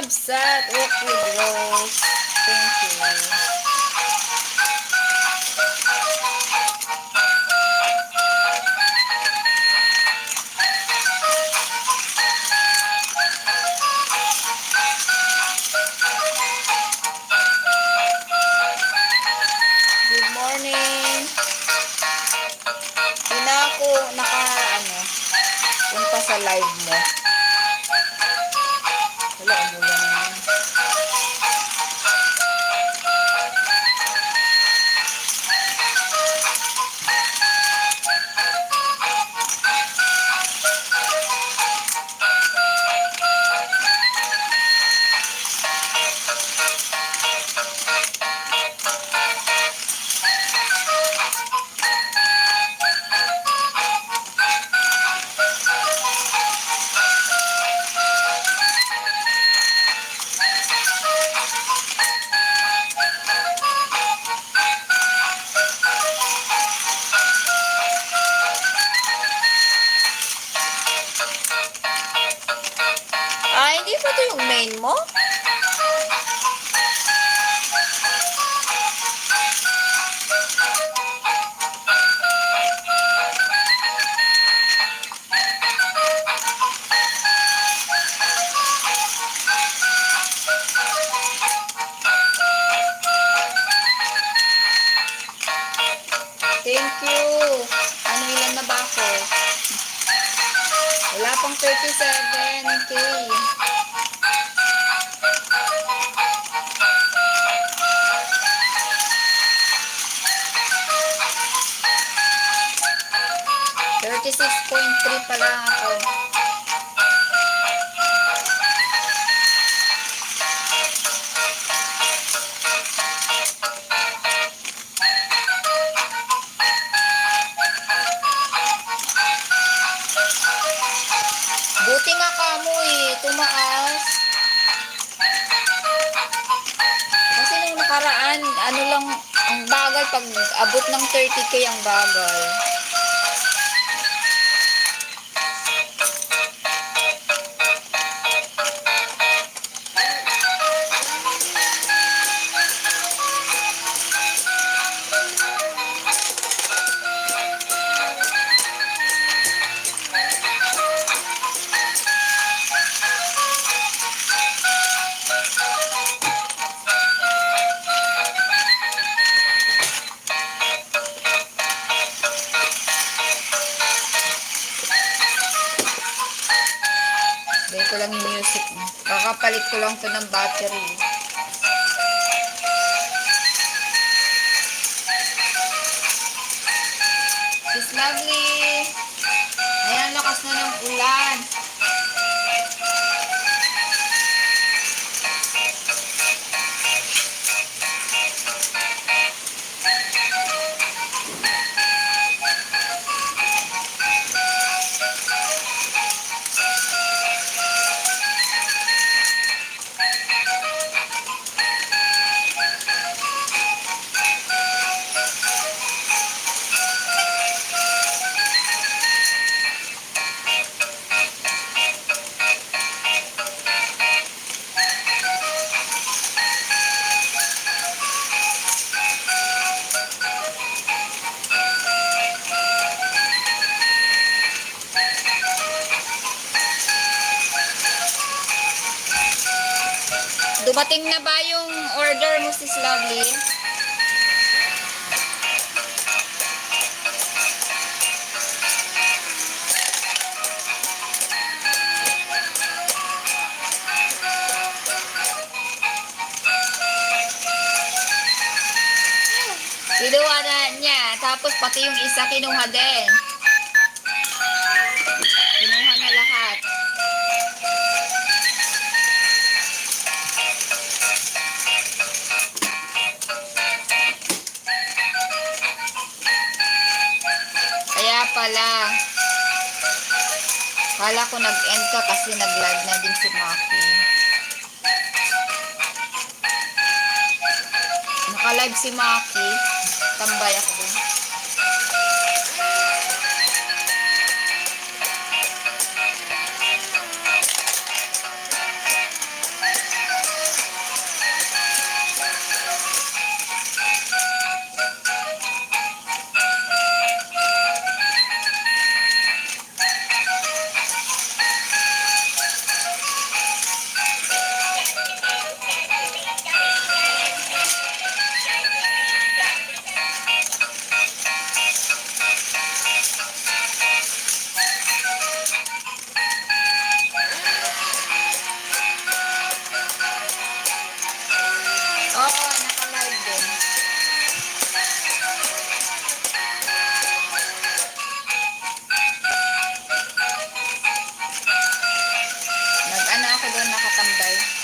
Absat, walk with Rose. Thank you. Good morning. Hindi na ako punta sa live mo. Wala, umulan na. Hindi ba ito yung main mo? Thank you. Ilan na ba ako? Wala pang 37K. .3 pa lang ako. Buti nga kamo tumaas. Kasi nung nakaraan, lang, ang bagal pag abot ng 30K ang bagal. Ko lang yung music. Kakapalit ko lang to ng battery. It's lovely. Ayan, lakas na ng ulan. Dumating na ba yung order mo, sis Lovely? Kinuha na niya. Tapos pati yung isa kinuha din. Kinuha na lahat. Kaya pala. Kala ko nag-end ka kasi nag-live na din si Maki. Naka-live si Maki. Tambay ako din. nakatambay.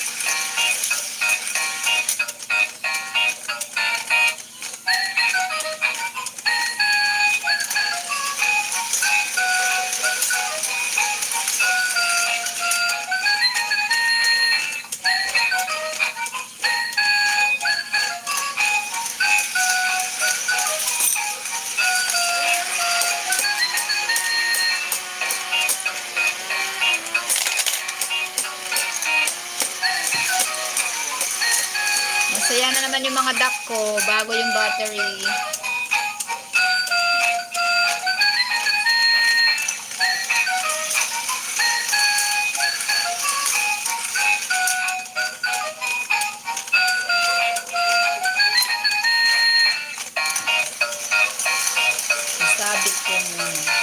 Masaya na naman yung mga duck ko bago yung battery. Sabit ko muna.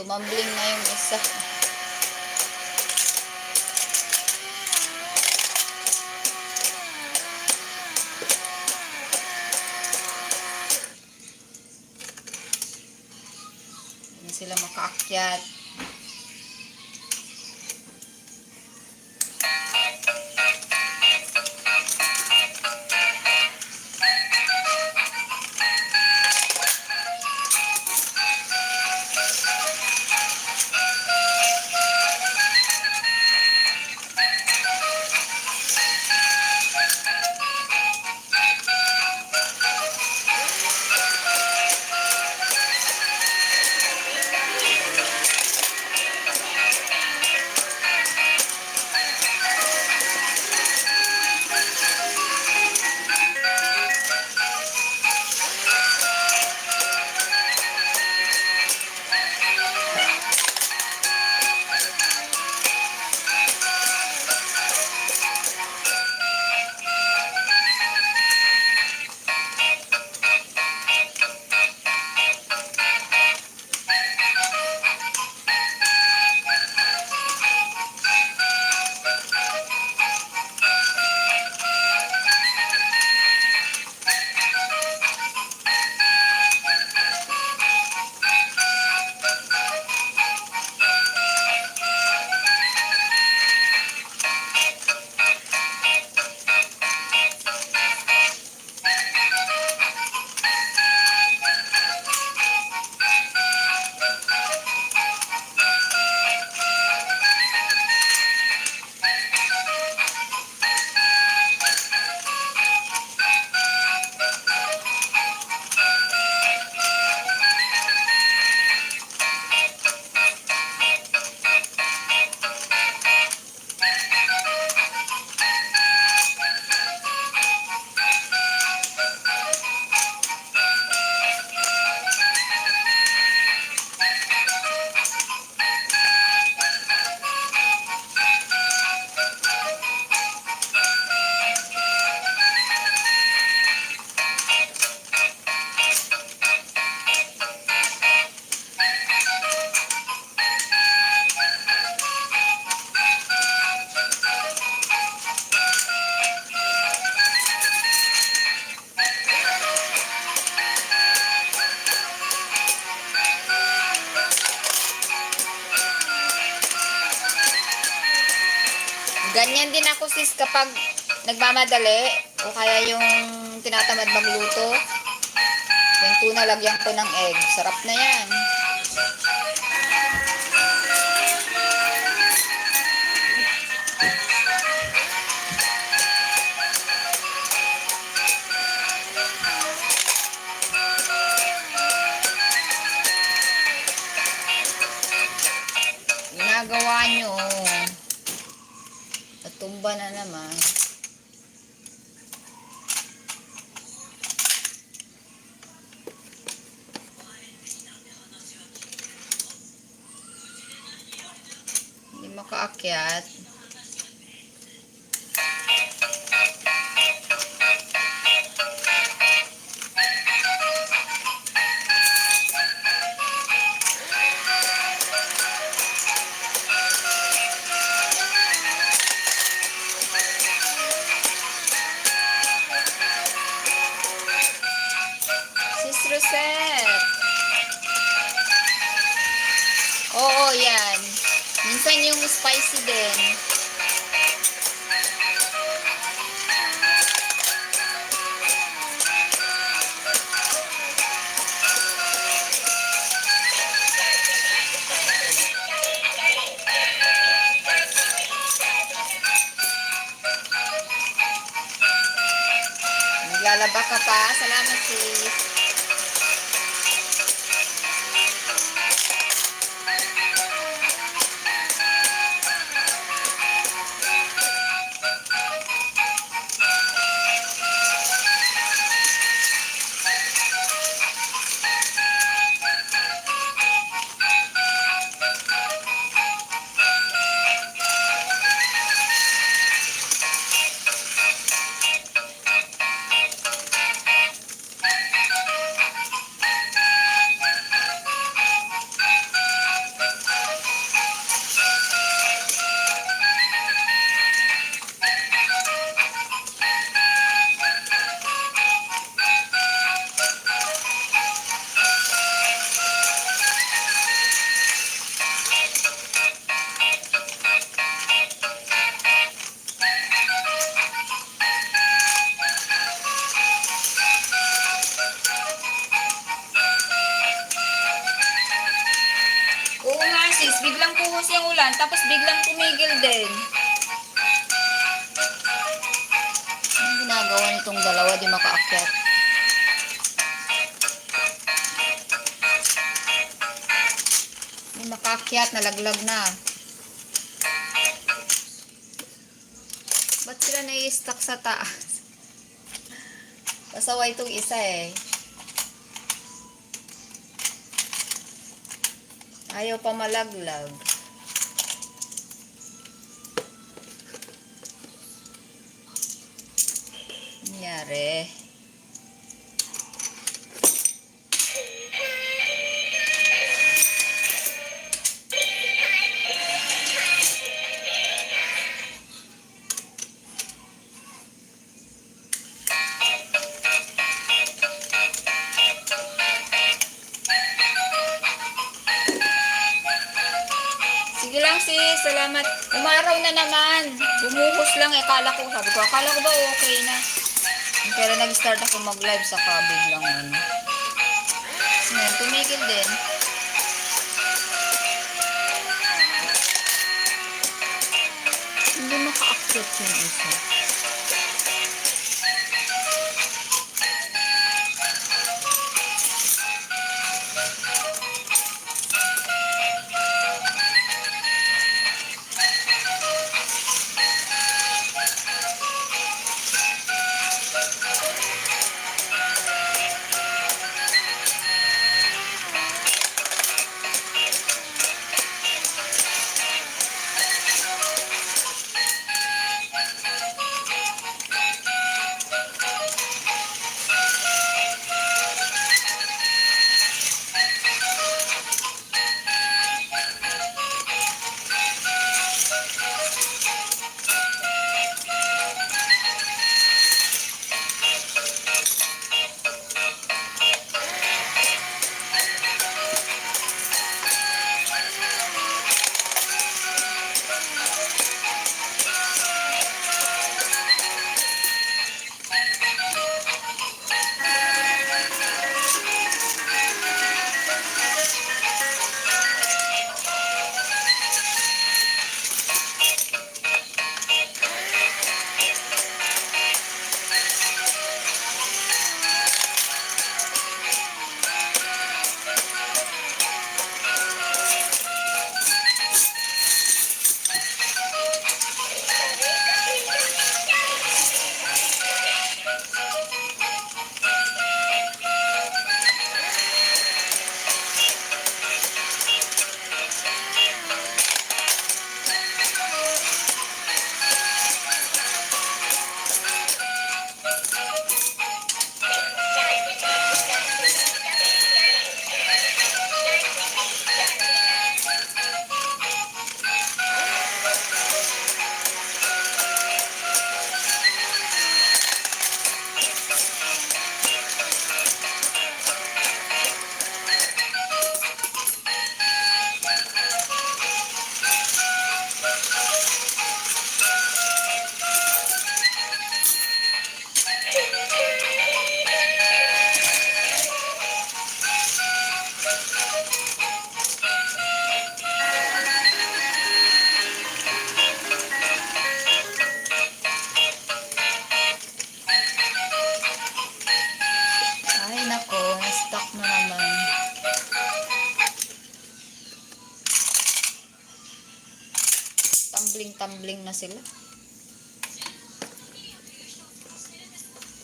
Tumambling na yung isa. Hindi sila makaakyat. Ganyan din ako sis kapag nagmamadali o kaya yung tinatamad magluto. Yung tuna lagyan ko ng egg. Sarap na yan. Ginagawa nyo. Natumba na naman. Hindi makaakyat. Rosette. Oo, yan. Minsan yung spicy din. Naglalaba ka pa. Salamat sis. tapos biglang tumigil din. Ang ginagawa nitong dalawa, di makaakyat. Di makaakyat, nalaglag na. Ba't sila nai-stuck sa taas? Pasaway itong isa eh. Ayaw pa malaglag. Nangyari. Sige lang sis, salamat. Umaraw na naman. Bumuhos lang eh. Akala ko ba okay na. Pero nag-start ako mag-live sa biglang ano. Ngayon, tumigil din. Hindi maka-accept yung isa. Tumbling na sila.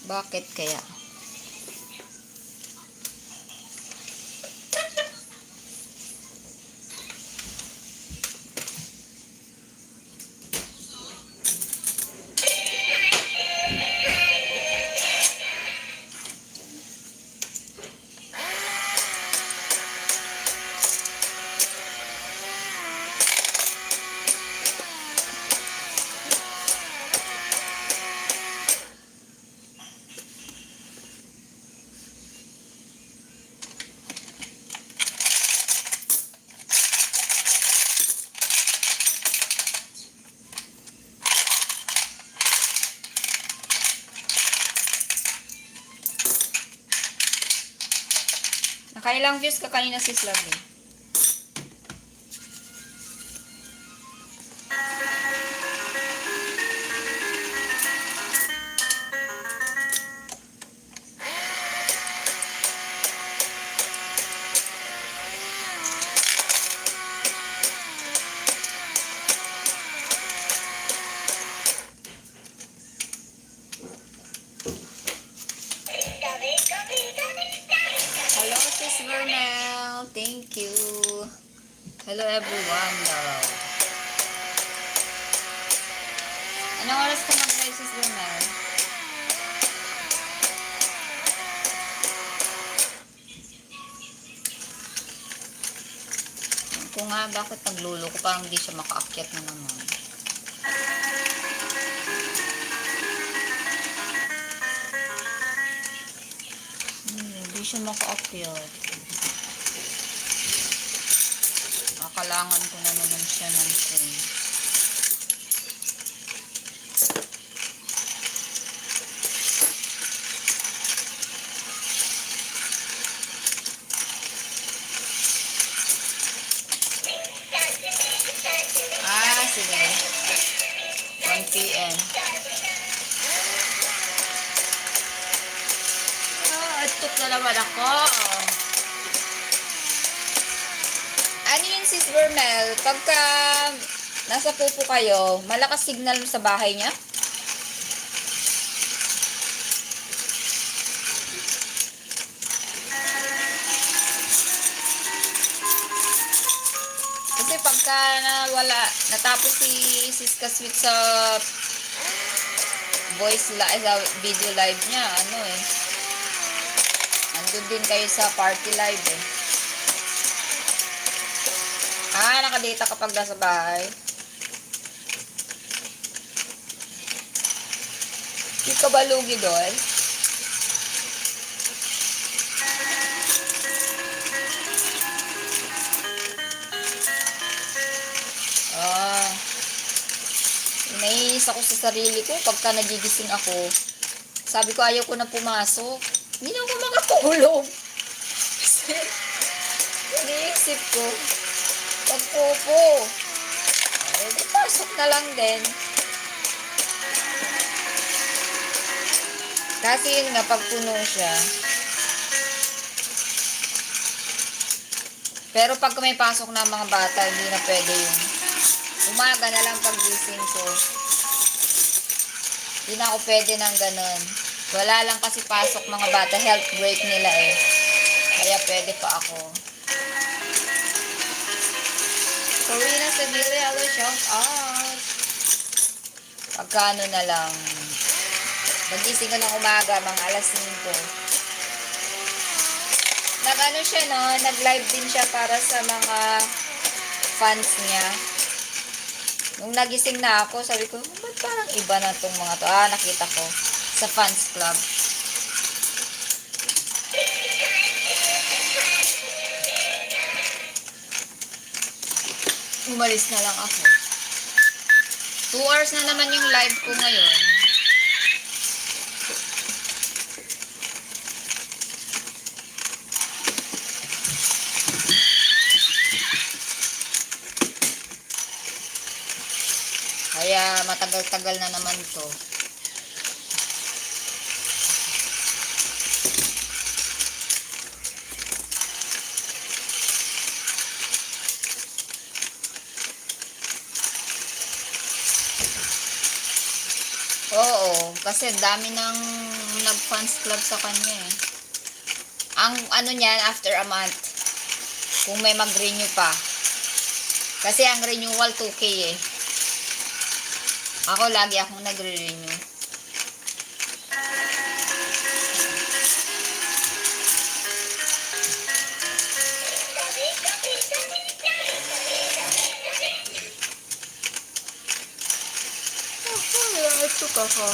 Bakit kaya? Nakailang views ka kanina sis Lovely? Sis Vernel. Thank you. Hello everyone daw. Anong oras ka mag-live, Sis Vernel? Kung nga, bakit nagluluko parang hindi siya makaakyat na naman. Hindi siya makaakyat. Nakalangan ko na naman siya ng phone. Sige. 1 p.m. Atuk na naman ako. Ano yun, Sis Vernel? Pagka nasa pupo kayo, malakas signal sa bahay niya? Kasi pagka natapos si Sis Kaswit sa voice live, sa video live niya, andun din kayo sa party live eh. Nakadata kapag nasa bahay. Di ka ba lugi doon? Naiinis ako sa sarili ko pagka nagigising ako. Sabi ko ayaw ko na pumasok. Hindi na ako makatulog. Kasi iniisip ko pagpupo. Pasok na lang din. Kasi yun nga, pag puno siya. Pero pag may pasok na mga bata, hindi na pwede yun. Umaga na lang paggising ko. Hindi na ako pwede ng ganun. Wala lang kasi pasok mga bata. Health break nila eh. Kaya pwede pa ako. Corina Sevilla, hello, shout out. Pagkano na lang. Magising ko ng umaga, mga alas 5. Nag-ano siya, no? Nag-live din siya para sa mga fans niya. Nung nagising na ako, sabi ko, ba't parang iba na tong mga to? Nakita ko sa fans club. Umalis na lang ako. 2 hours na naman yung live ko ngayon. Kaya matagal-tagal na naman to. Oo, kasi dami nang nag-fans club sa kanya eh. Ang ano niyan, after a month, kung may mag-renew pa. Kasi ang renewal 2K eh. Ako lagi akong nagre-renew. Ito ka ko.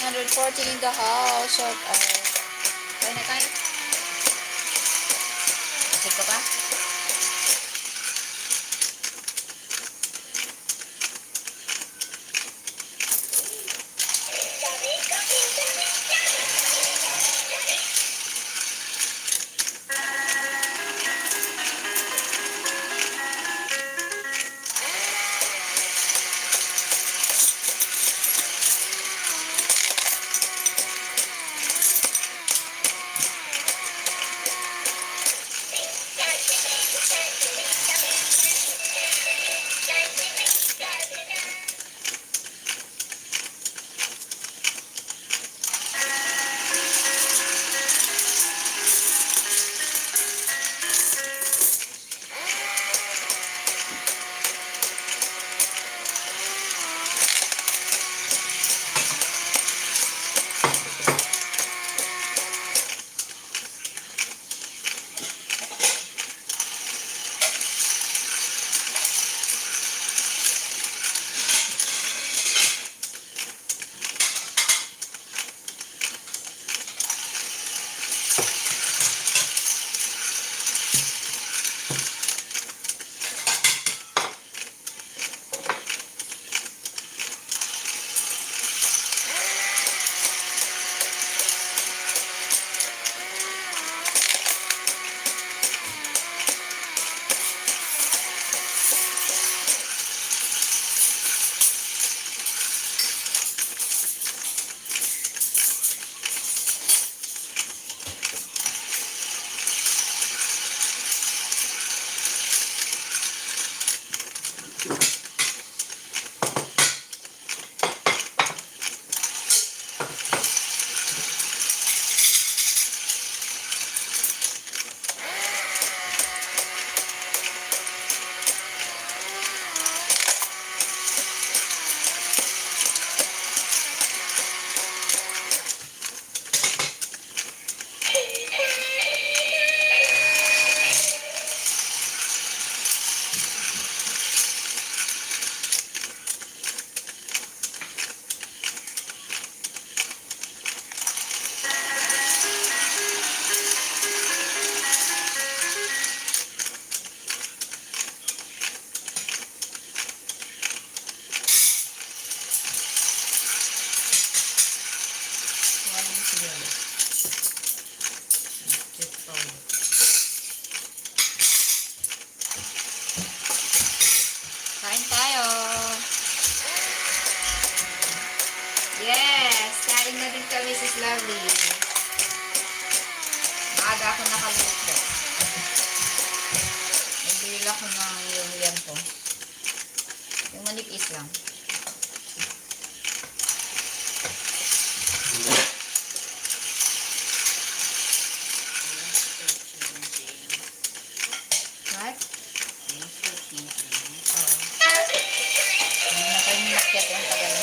140 in the house. Shout out. Kain na kain. Isip ka pa? Kain tayo. Yes, kain na din kami, Sis Lovely. Maaga ako nakaluto. Nag-grill ako ng yung yan ko. Yung manipis lang. What? Hindi na kayo nilakyat yung tagal.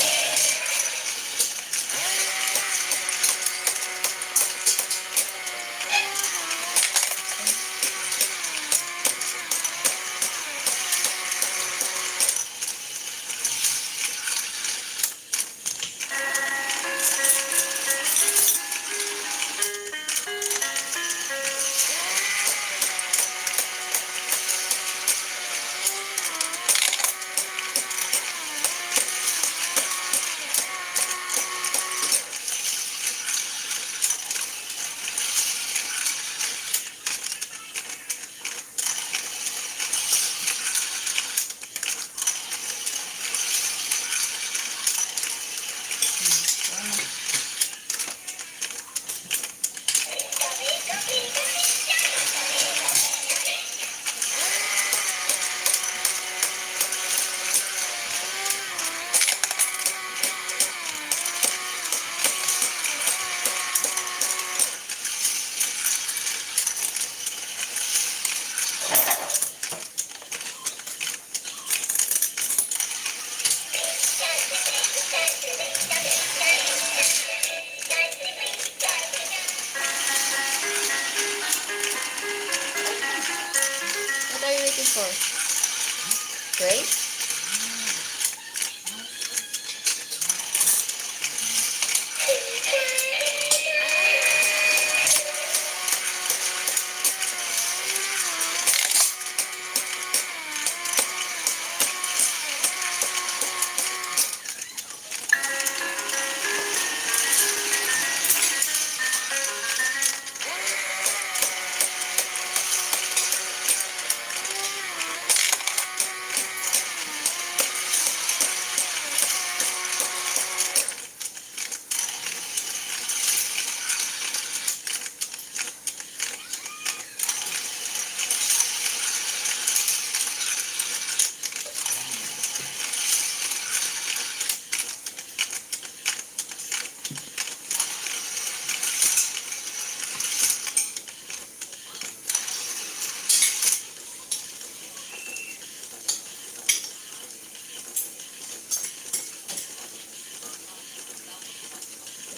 For? Great?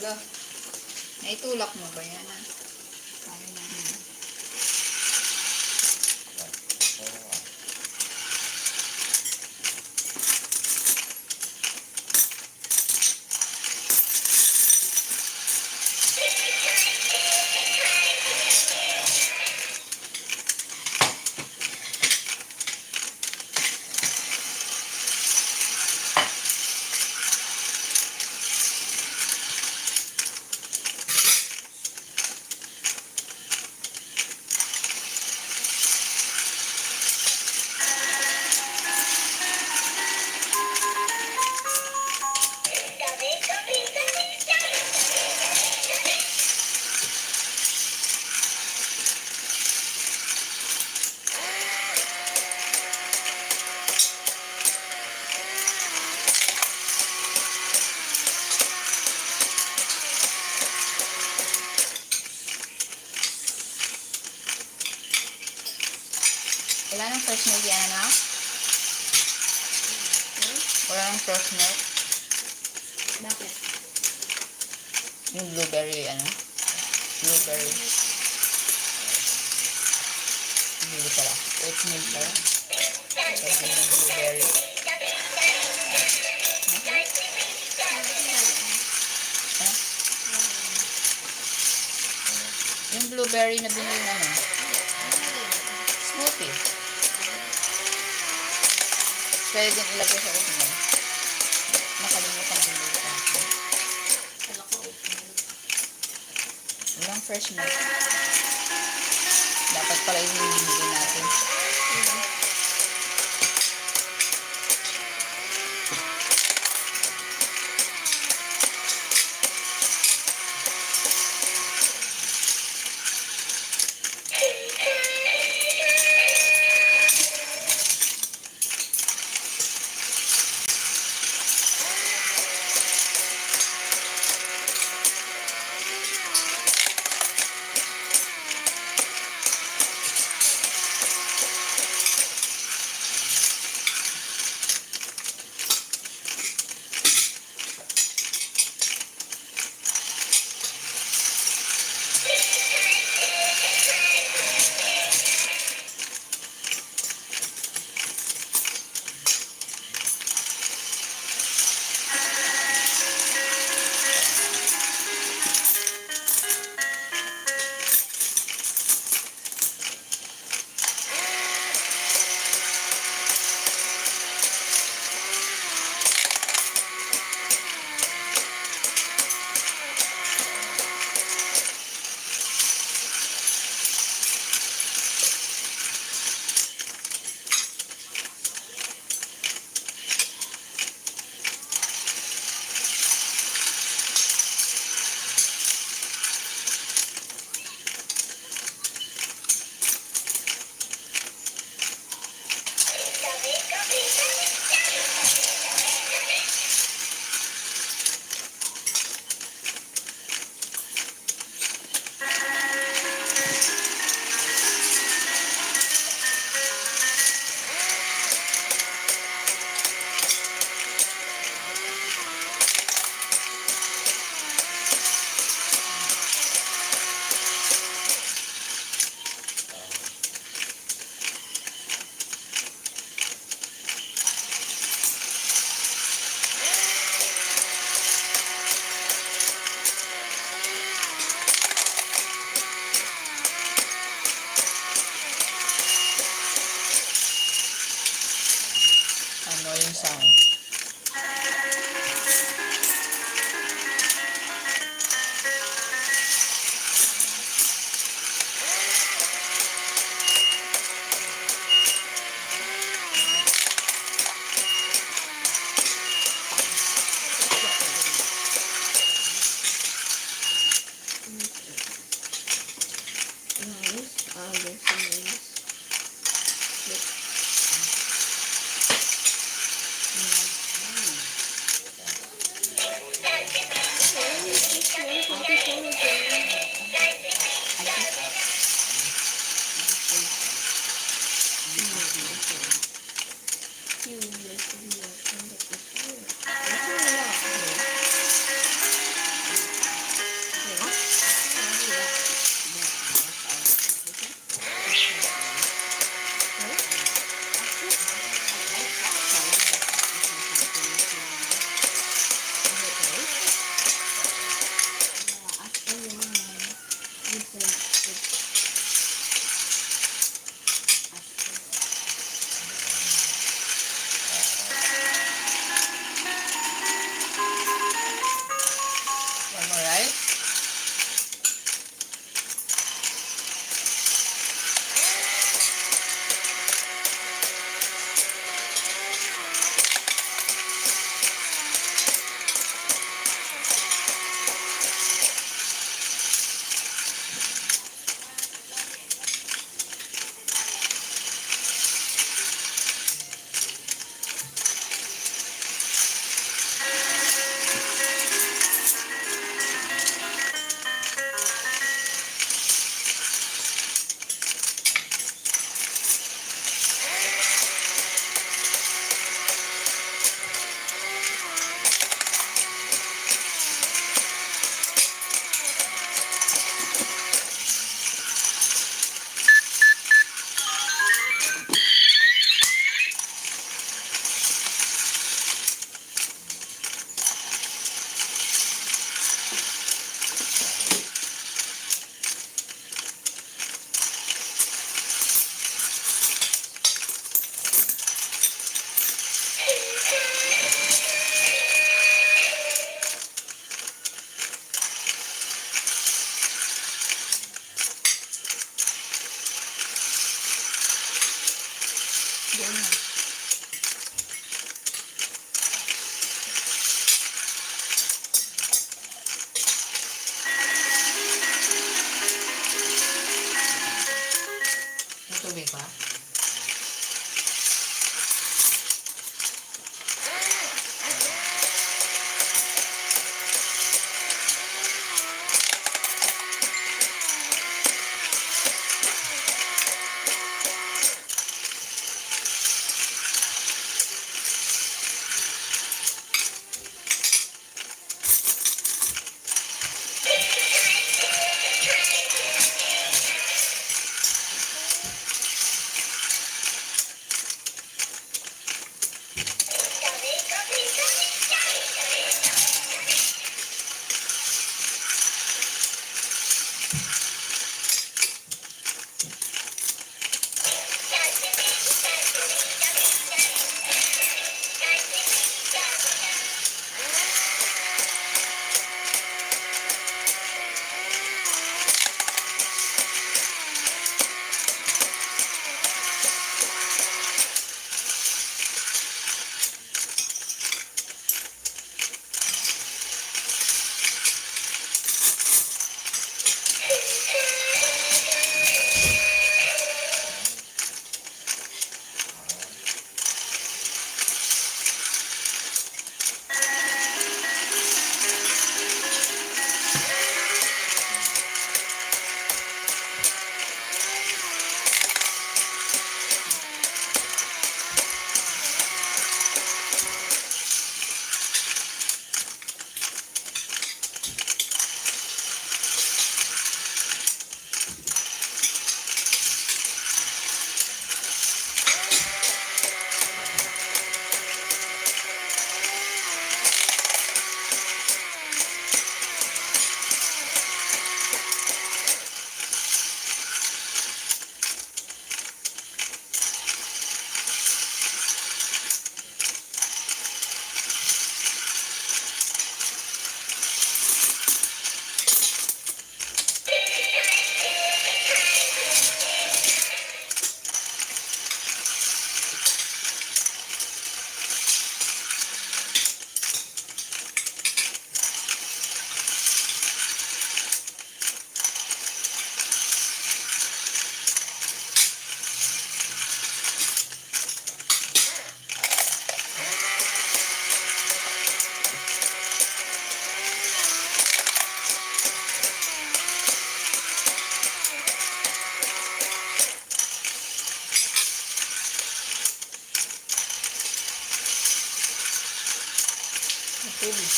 Lo, naitulak mo ba yan? Ah? Wala nang fresh milk yan, anak? Wala nang fresh milk? Bakit? Yung blueberry, ano? Blueberry. Hindi pala. Oat milk pala. Kasi yung blueberry. Ano? Yung blueberry na binili na, ano? Smoothie. Kaya din ilagay sa oat milk. Nakalimutan bumili sa akin. Kala ko oatmeal. Walang fresh milk. Dapat pala yung binili natin.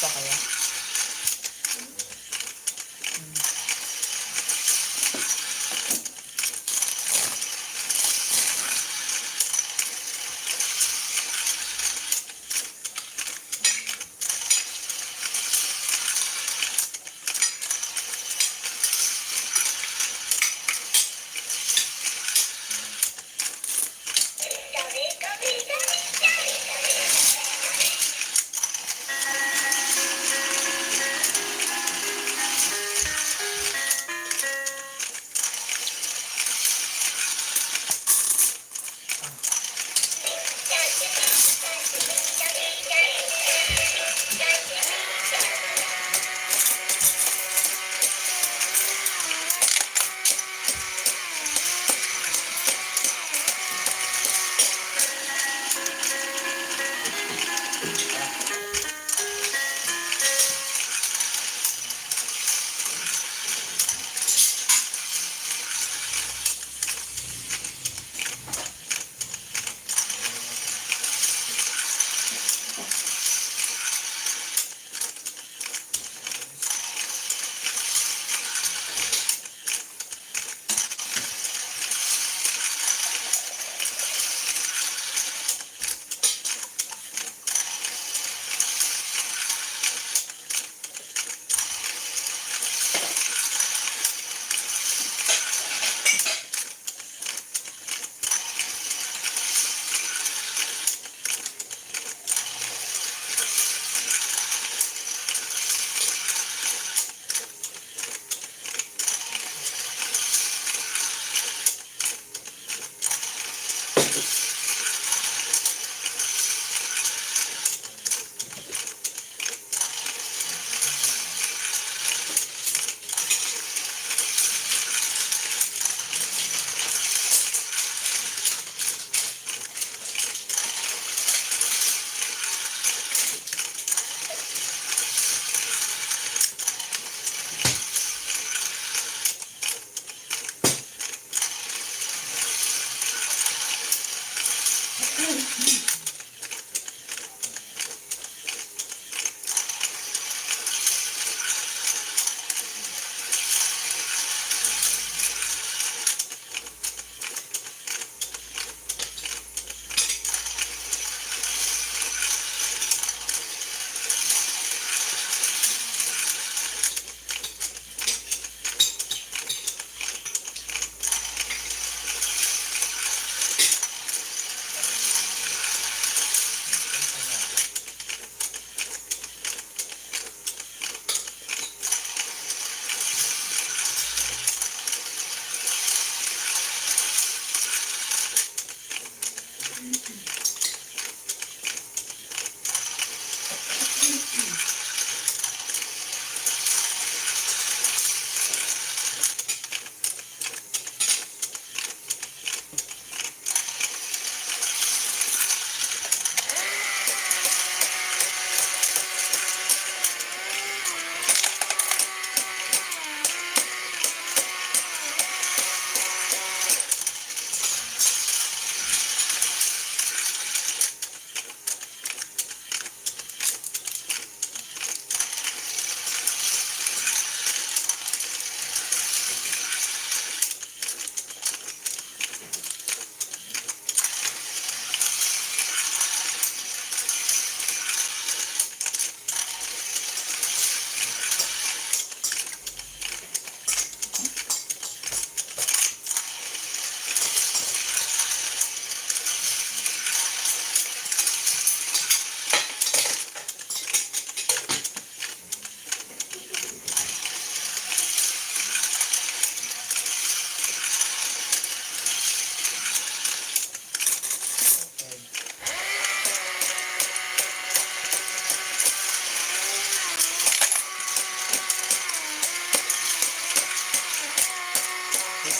pa kaya?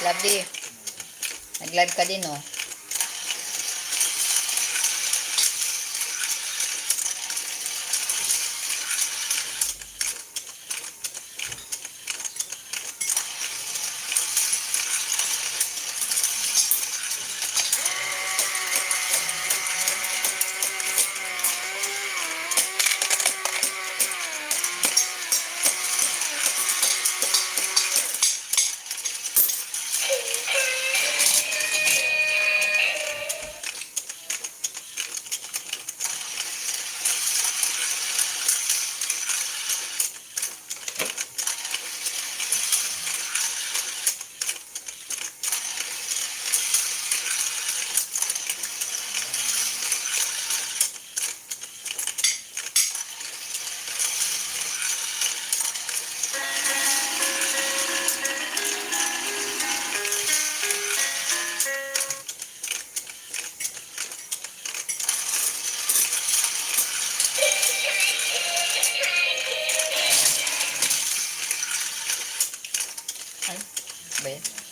Lovely. Nag-live ka din, oh. ba yan?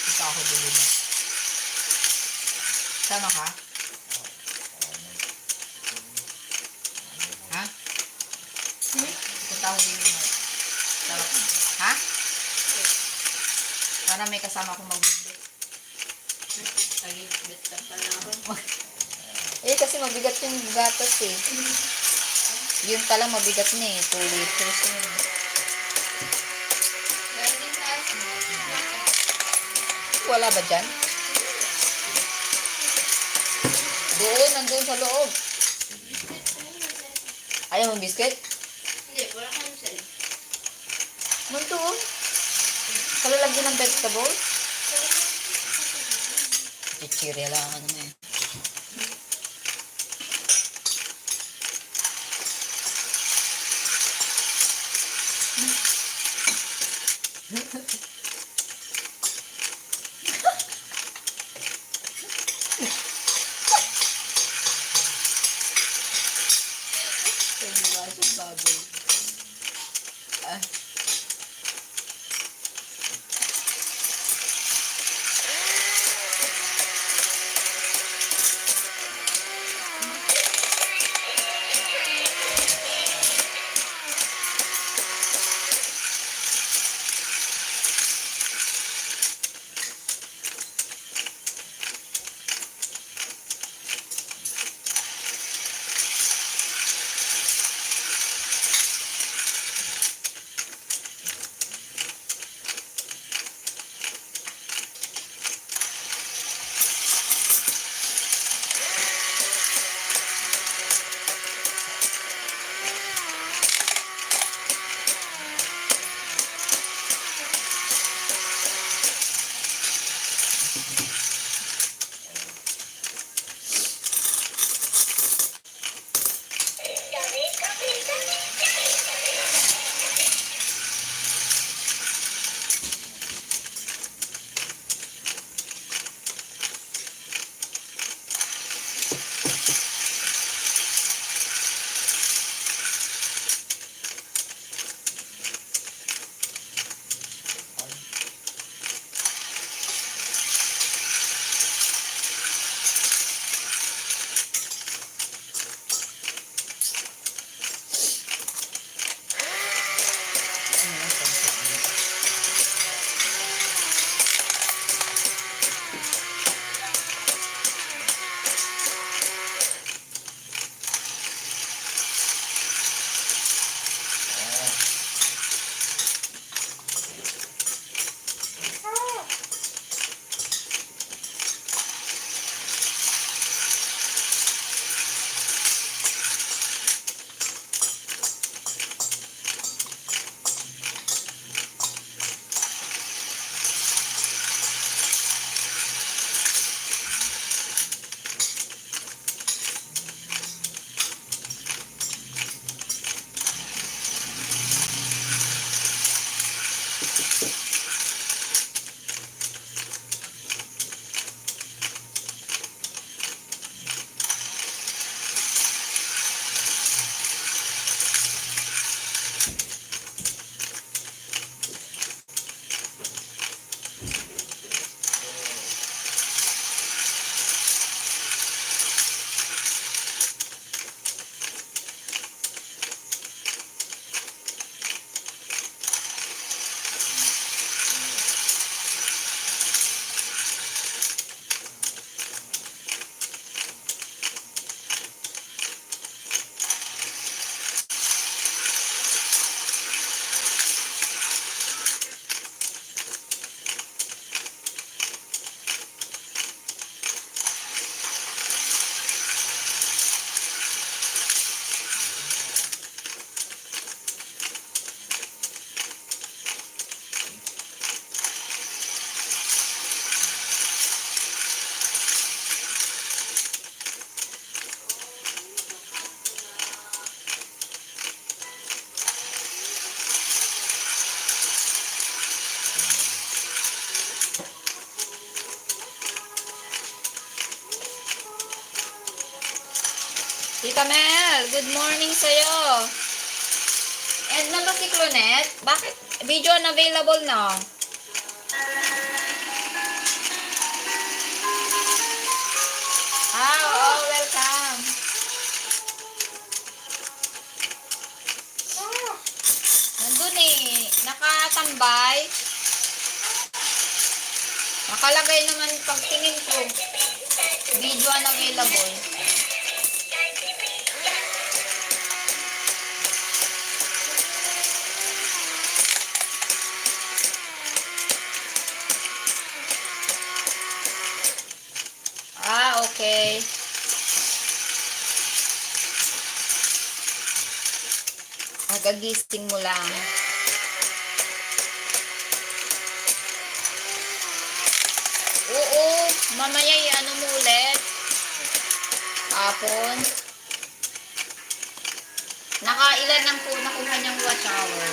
Ito ako bilhin. Sama ka? Ha? Punta ako bilhin. Sama ka? Ha? Para may kasama akong magbibit. Tagibit ka pa na ako. Eh, kasi mabigat yung gatas eh. Yun pala mabigat na eh. 2 liters yun. Wala ba dyan? Doon, nandun sa loob. Ayaw mo biscuit? Hindi, wala kang sa'yo. Nandun. Kalalagyan ng vegetables? Chichirya lang ano naman. Baboy. Ah. Tita Mel, good morning sa'yo. And naman si Clonet, bakit video unavailable na? Oo, welcome. Nandun nakatambay. Nakalagay naman pagtingin ko, video unavailable. Okay. Agagising mo lang. Oo, mamaya ano mo ulit. Hapon. Nakailan lang po nakuha niyang watch hour.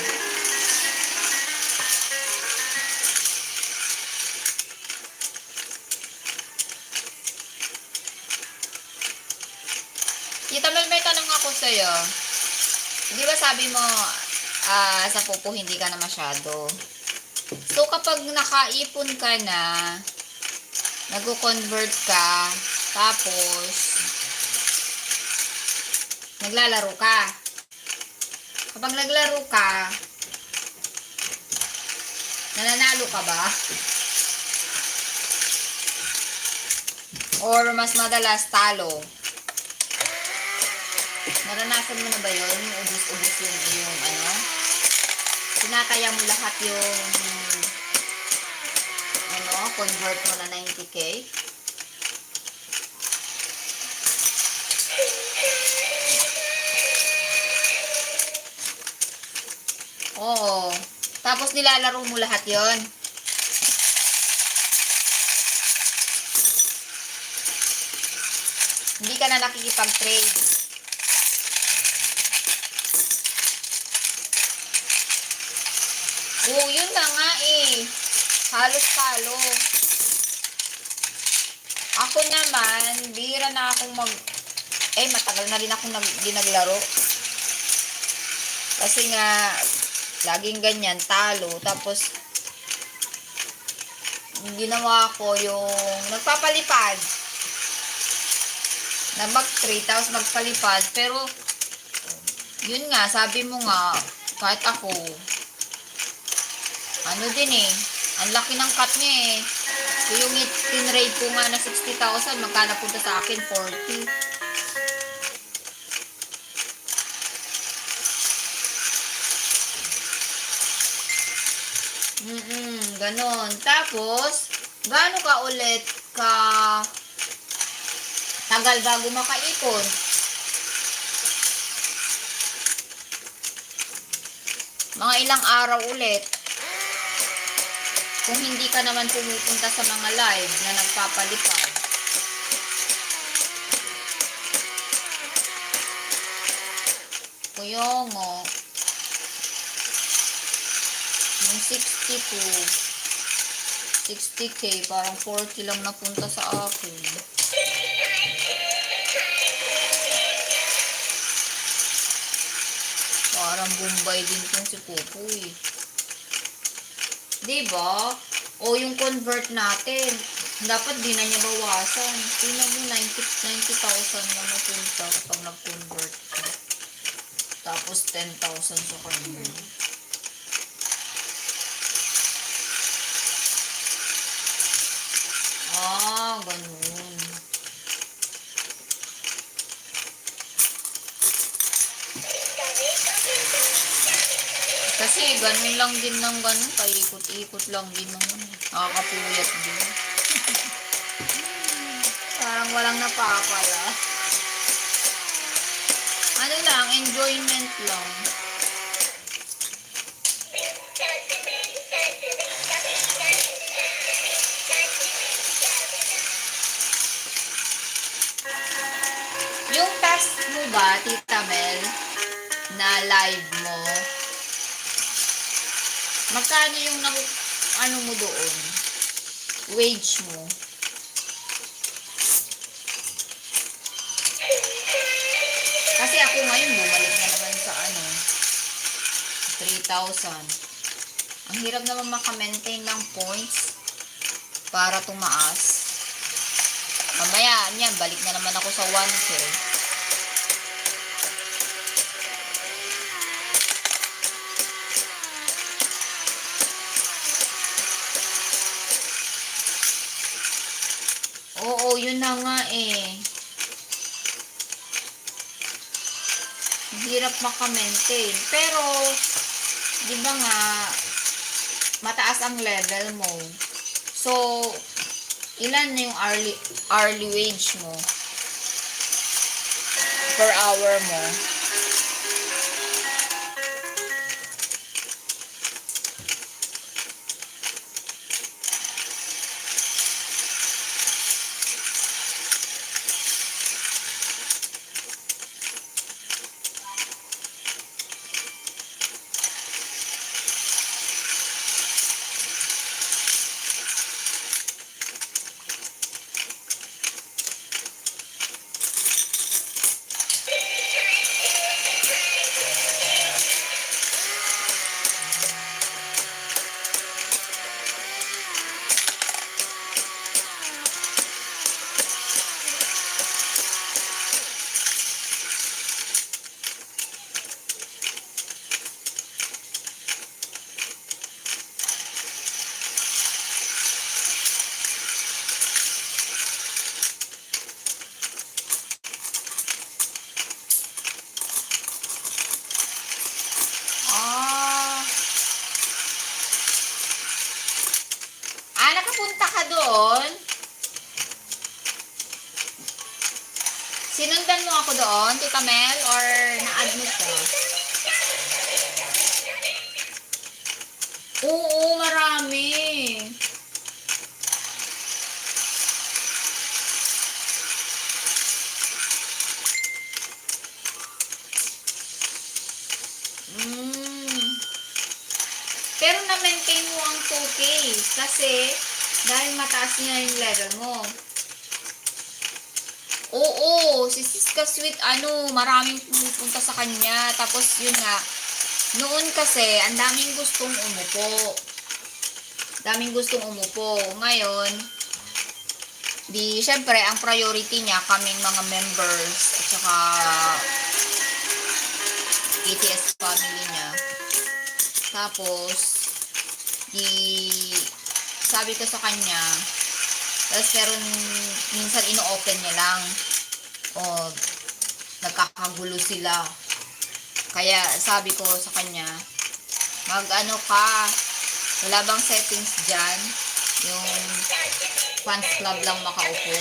Tita Mel, may tanong ako sa'yo. Di ba sabi mo, sa pupo hindi ka na masyado. So, kapag nakaipon ka na, nag-convert ka, tapos, naglalaro ka. Kapag naglaro ka, nananalo ka ba? Or mas madalas talo? Naranasan mo na ba yun? Yung ubus-ubus yung ano? Tinataya mo lahat yung convert mo na 90k? Oo. Tapos nilalaro mo lahat yon. Hindi ka na nakikipag-trade. Oo, yun na nga halos talo. Ako naman, bihira na akong matagal na rin akong naglaro. Kasi nga, laging ganyan, talo. Tapos, ginawa ko yung nagpapalipad. Na mag-trade, tapos magpalipad. Pero, yun nga, sabi mo nga, kahit ako, ano din ang laki ng cut niya So, yung tinrade ko nga na 60,000, magkano punta sa akin? 40. Ganon. Tapos, gaano ka ulit tagal bago makaipon? Mga ilang araw ulit. Kung hindi ka naman pumupunta sa mga live na nagpapalipad. Kuyong yung 60k, parang 40 lang napunta sa akin. Parang Bombay din tong si Pupoy. Diba? O yung convert natin, dapat di na niya bawasan. Tingnan mo, 90,000 na napunta kapag nag-convert ka. Tapos 10,000 sa kanya. Ganun. Kasi ganun lang din ng ganun. Paikot-ikot lang din naman. Nakakapuyat din. Parang walang napapala. Ano lang, enjoyment lang. Yung task mo ba, Tita Mel, na live mo, magkano yung ano mo doon? Wage mo? 3,000. Ang hirap naman maka-maintain ng points para tumaas. Mamaya, yan, balik na naman ako sa 1K. Oo, yun na nga eh. Hirap maka-maintain. Pero, di ba nga, mataas ang level mo. So, ilan na yung hourly wage mo? Per hour mo? Nakapunta ka doon? Sinundan mo ako doon, Tita Mel, or na-admit ka? Oo, marami. Pero na-maintain mo ang 2K kasi dahil mataas niya yung level mo. Oo, si Siska Sweet, maraming pumupunta sa kanya. Tapos yun nga, noon kasi, ang daming gustong umupo. Ngayon, syempre, ang priority niya, kaming mga members, at saka ATS family niya. Tapos, sabi ko sa kanya, pero minsan ino-open niya lang. O, nagkakagulo sila. Kaya, sabi ko sa kanya, ka, wala bang settings dyan? Yung fans club lang makaupo.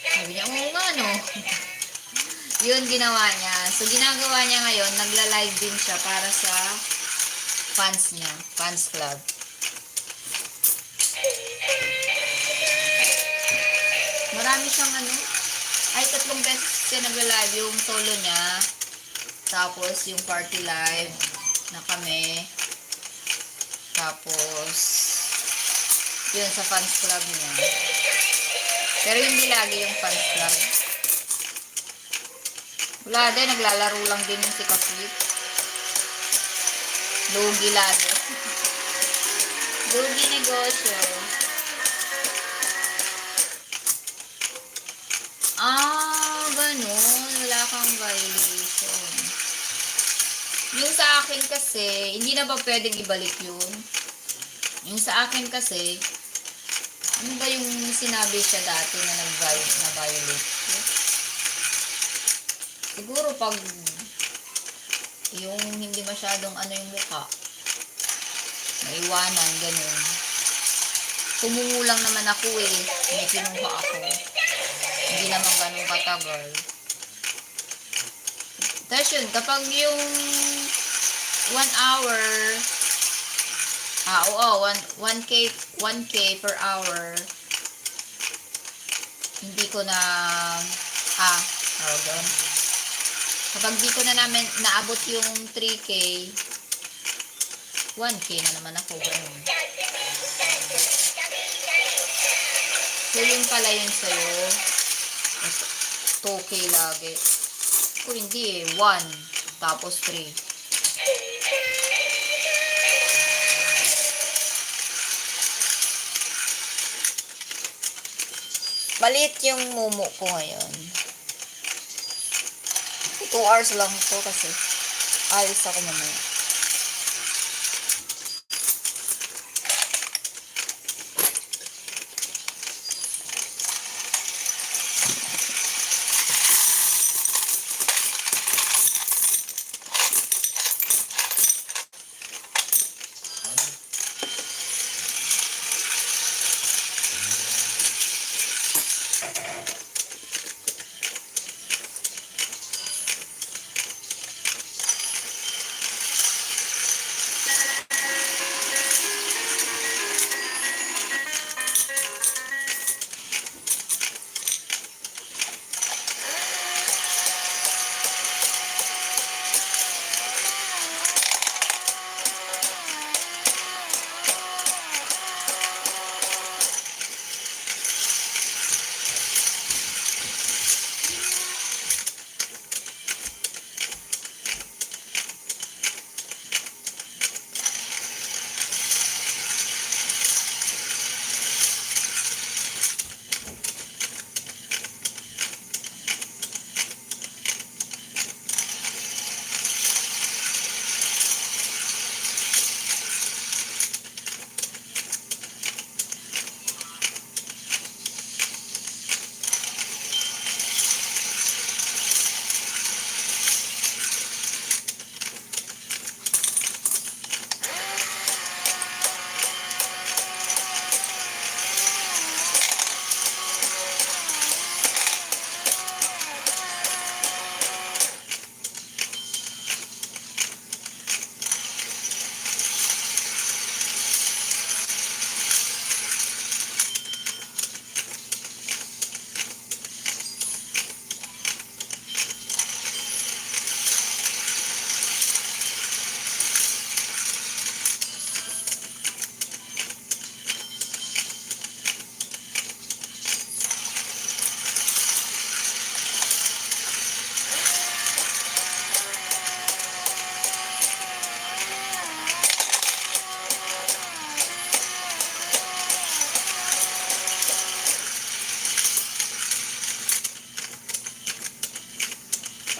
Sabi niya, oo nga, no? Yun, ginawa niya. So, ginagawa niya ngayon, nagla-live din siya para sa fans niya, fans club. Marami siyang 3 beses siya nagla-live, yung solo niya, tapos yung party live na kami, tapos yun sa fans club niya. Pero hindi lagi yung fans club. Wala din, naglalaro lang din yung si Kasweet. Lugi lagi. Lugi negosyo. Ganun. Wala kang violation. Yung sa akin kasi, hindi na ba pwedeng ibalik yun? Yung sa akin kasi, ano ba yung sinabi siya dati na na-violate ko? Siguro pag yung hindi masyadong yung mukha, naiwanan, ganun. Tumungo lang naman ako eh. May kinuha ako. Hindi naman ganun katagal. Tapos yun, kapag yung 1 hour, 1K per hour, hindi ko na, doon. Kapag di ko na namin naabot yung 3K, 1K na naman ako. Ganun. So, yun pala yun sa'yo. 2K lagi. Kung hindi 1, tapos 3. Maliit yung mumu ko ngayon. 2 hours lang to kasi alis ako mamaya.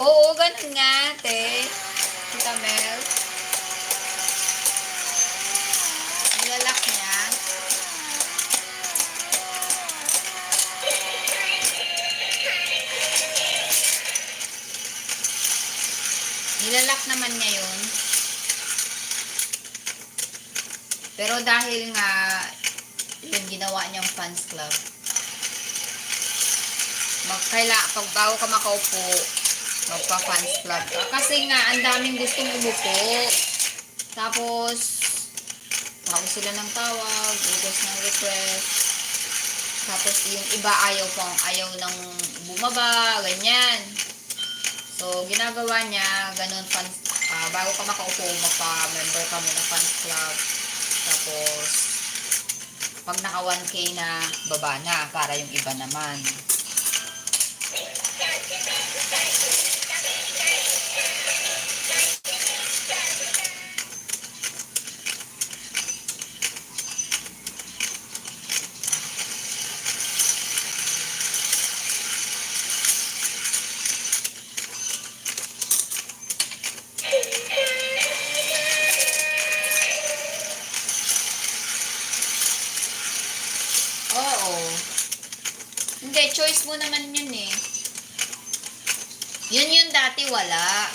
Oo, ganun nga, te. Tita Mel. Nilalak niya. Nilalak naman niya yun. Pero dahil nga, yun ginawa niyang fans club. Pag bago ka makaupo, magpa-fans club ka. Kasi nga, ang daming gustong umupo. Tapos, tawag sila ng tawag, request ng request. Tapos, yung iba ayaw nang bumaba, ganyan. So, ginagawa niya, ganun, bago ka makaupo, magpa-member ka muna fans club. Tapos, pag naka 1K na, baba na, para yung iba naman. Oo. Hindi, choice mo naman yun eh. Yun dati wala.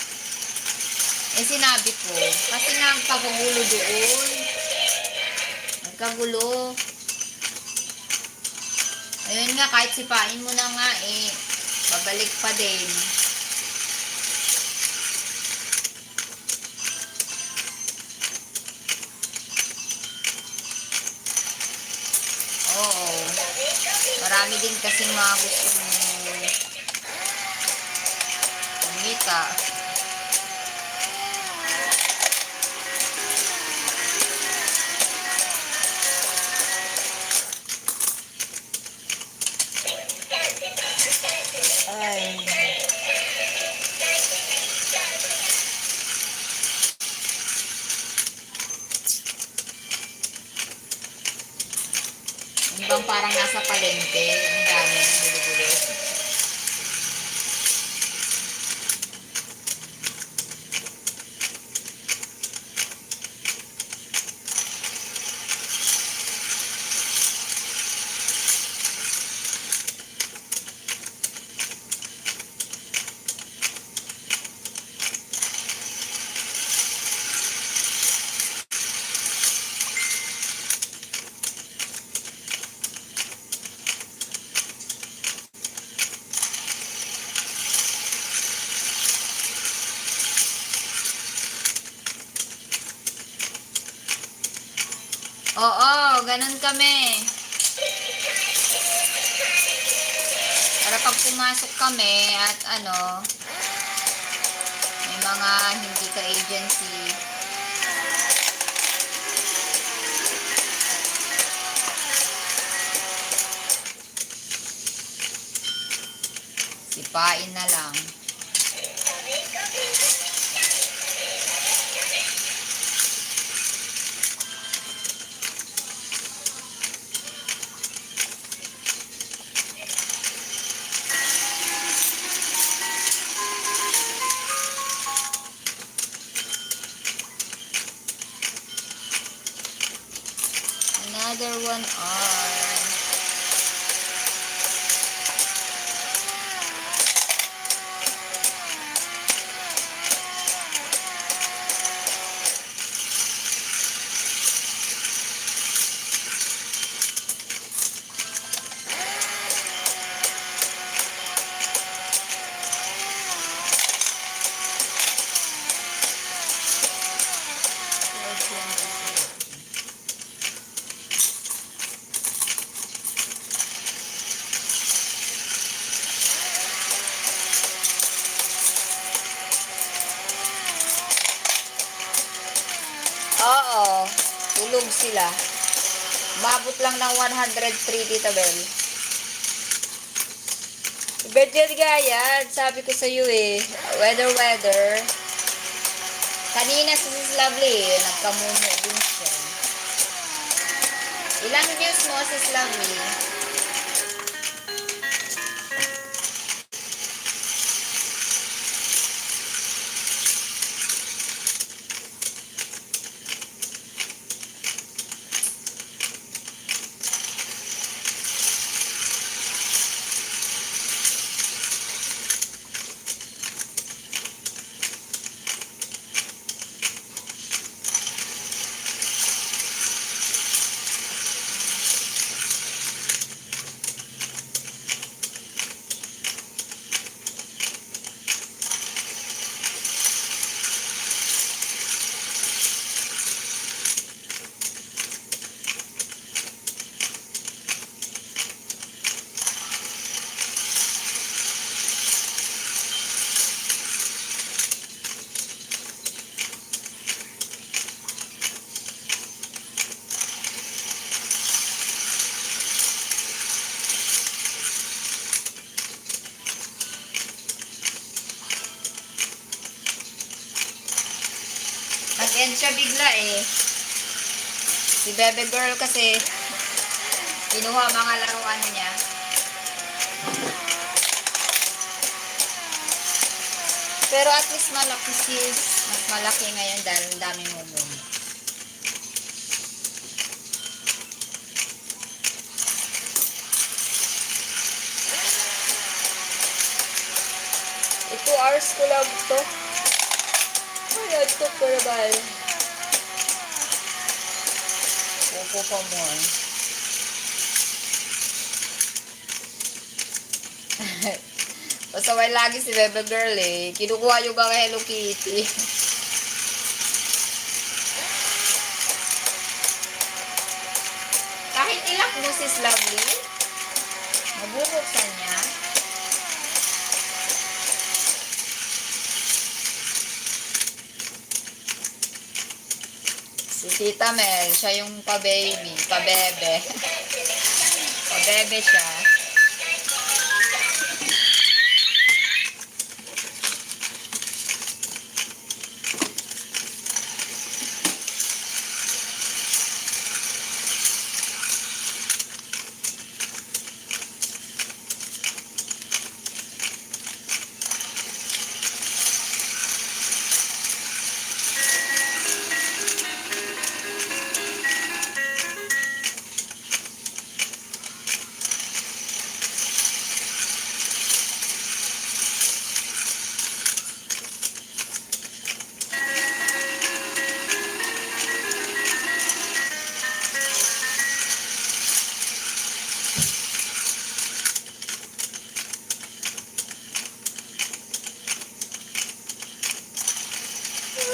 Eh sinabi ko, kasi nga nagkagulo doon. Nagkagulo. Ayun nga, kahit sipain mo na nga eh, babalik pa din. Oo. Marami din kasing mga gustong kumita. Ay. Yung bang parang nasa palengke, ang dami. Oo, ganun kami. Para pag pumasok kami at may mga hindi ka-agency, sipain na lang. Another one are oo, tulog sila. Umabot lang ng 103, Tita Bel. Birthday gaya, sabi ko sa iyo eh. Weather. Kanina si Sis Lovely, nagkamumo din siya. Ilang views mo, Sis Lovely? Nag-end siya bigla eh. Si Bebe Girl kasi, kinuha mga laruan niya. Pero at least malaki sis. Mas malaki ngayon dahil ang daming mumum. Ito hours ko lang to. Ay, ito ko na ba? Pupo pa mo eh. Pasaway lagi si Bebe Girl eh. Kinukuha yung mga Hello Kitty. Kahit ilak mo sis Lovely, mabubuksan niya. Si Tita Mel, siya yung pa-baby, pa-bebe. Pa-bebe siya.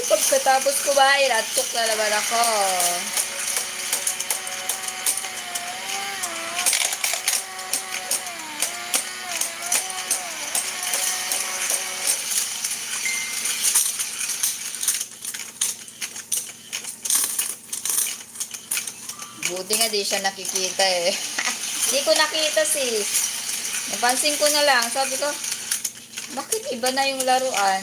Pagkatapos kumain, atok na naman ako. Buti nga di siya nakikita eh. Di ko nakita sis. Napansin ko na lang. Sabi ko, bakit iba na yung laruan?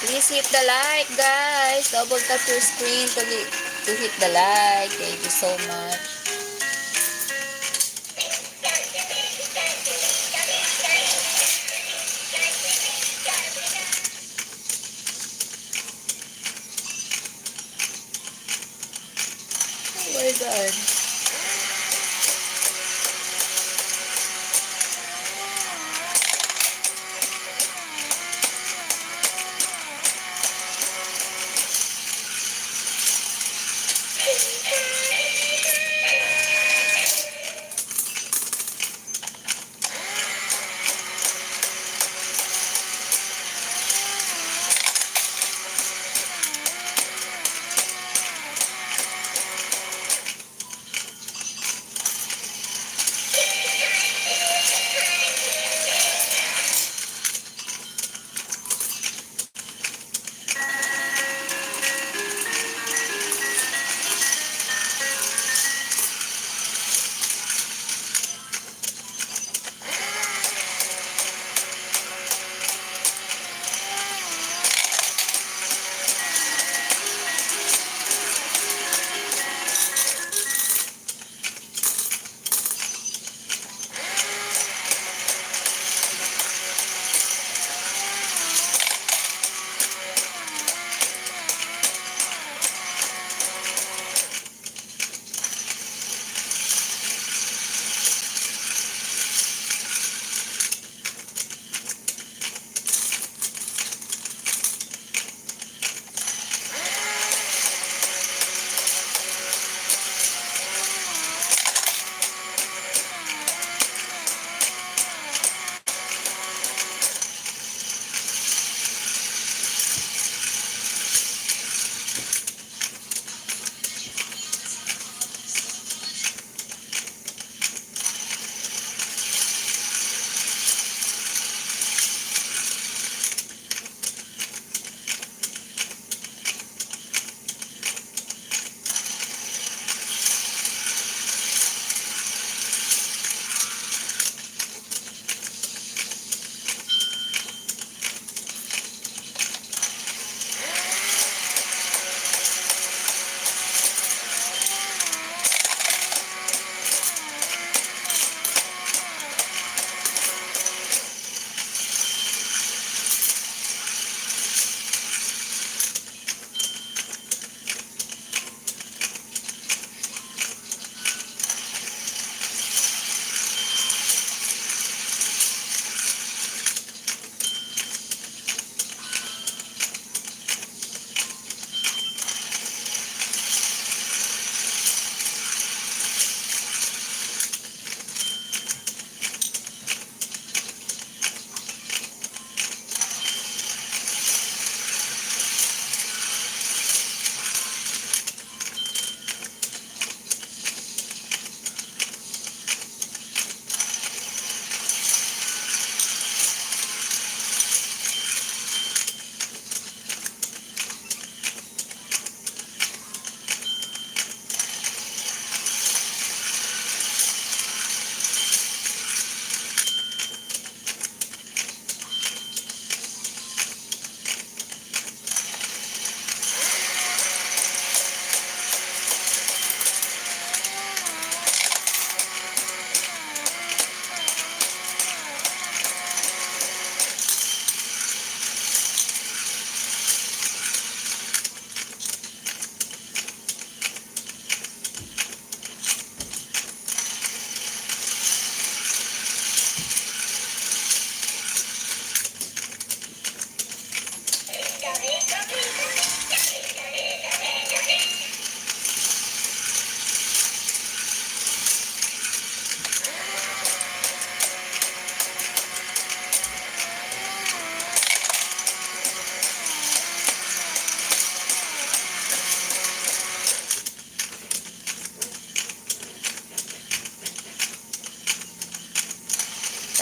Please hit the like, guys. Double tap your screen to hit the like. Thank you so much. Oh my God.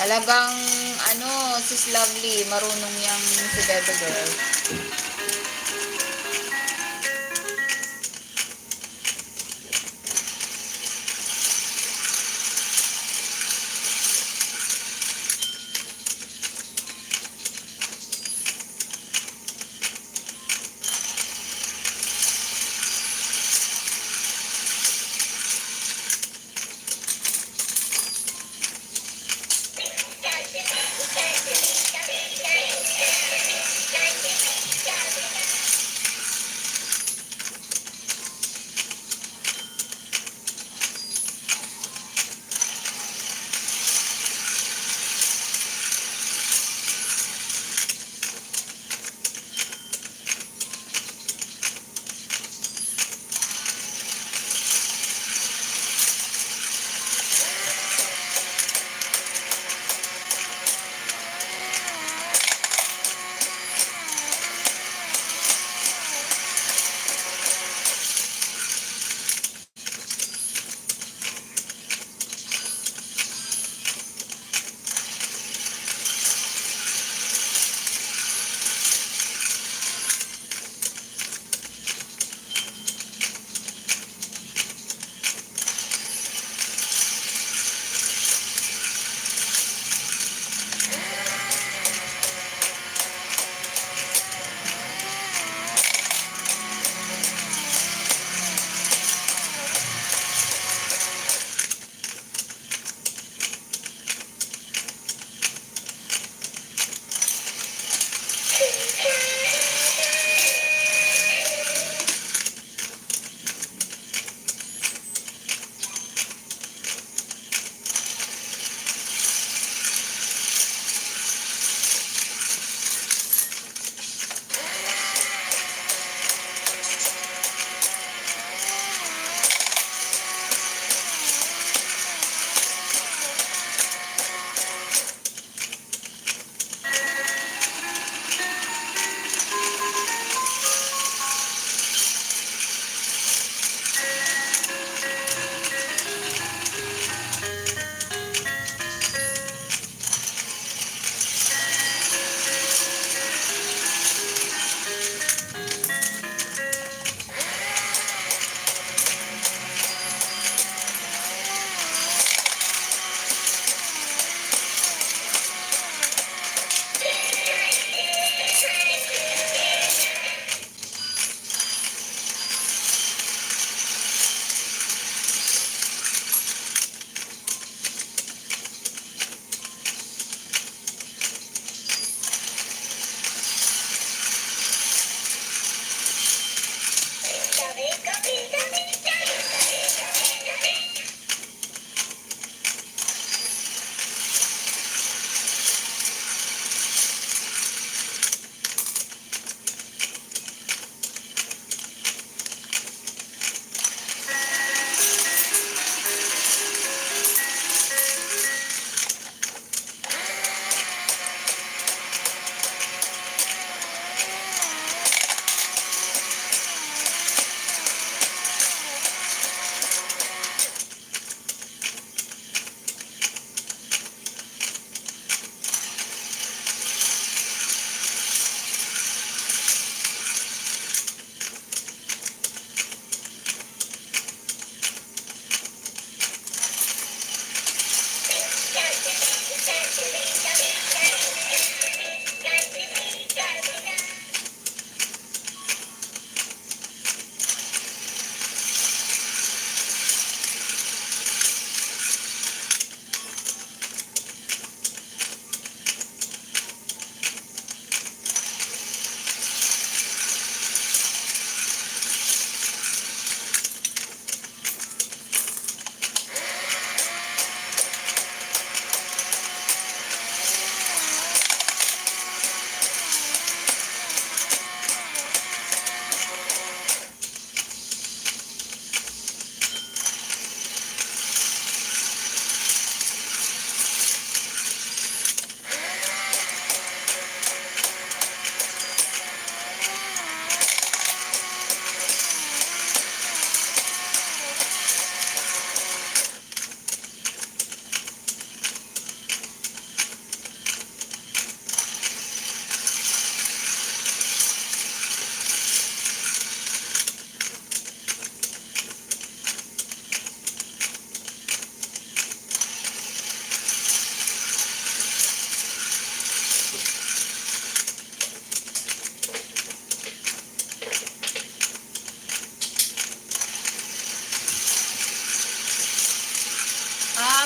Talagang, ano, sis Lovely, marunong yang si Bebe Girl.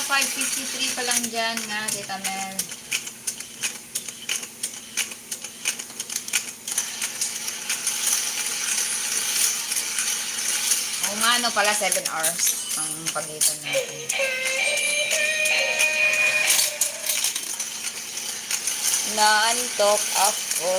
5:53 pa lang dyan nga, Tita Mel. Oo nga, no pala, 7 hours ang pagitan natin. Naantok ako.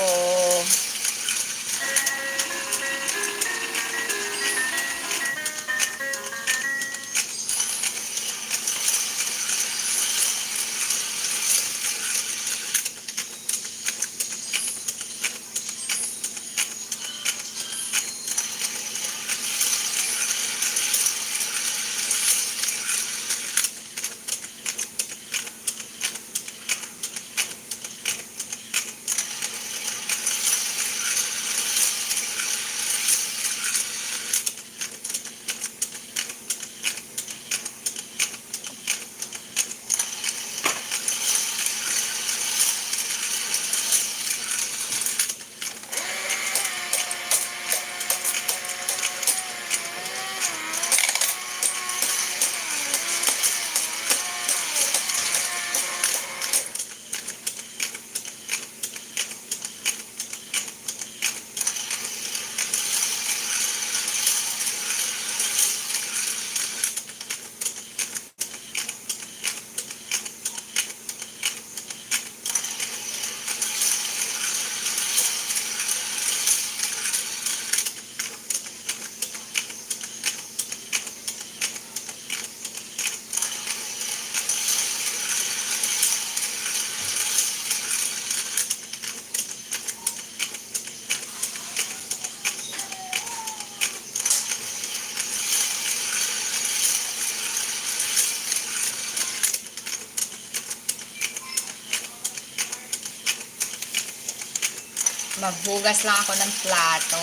Maghugas lang ako ng plato.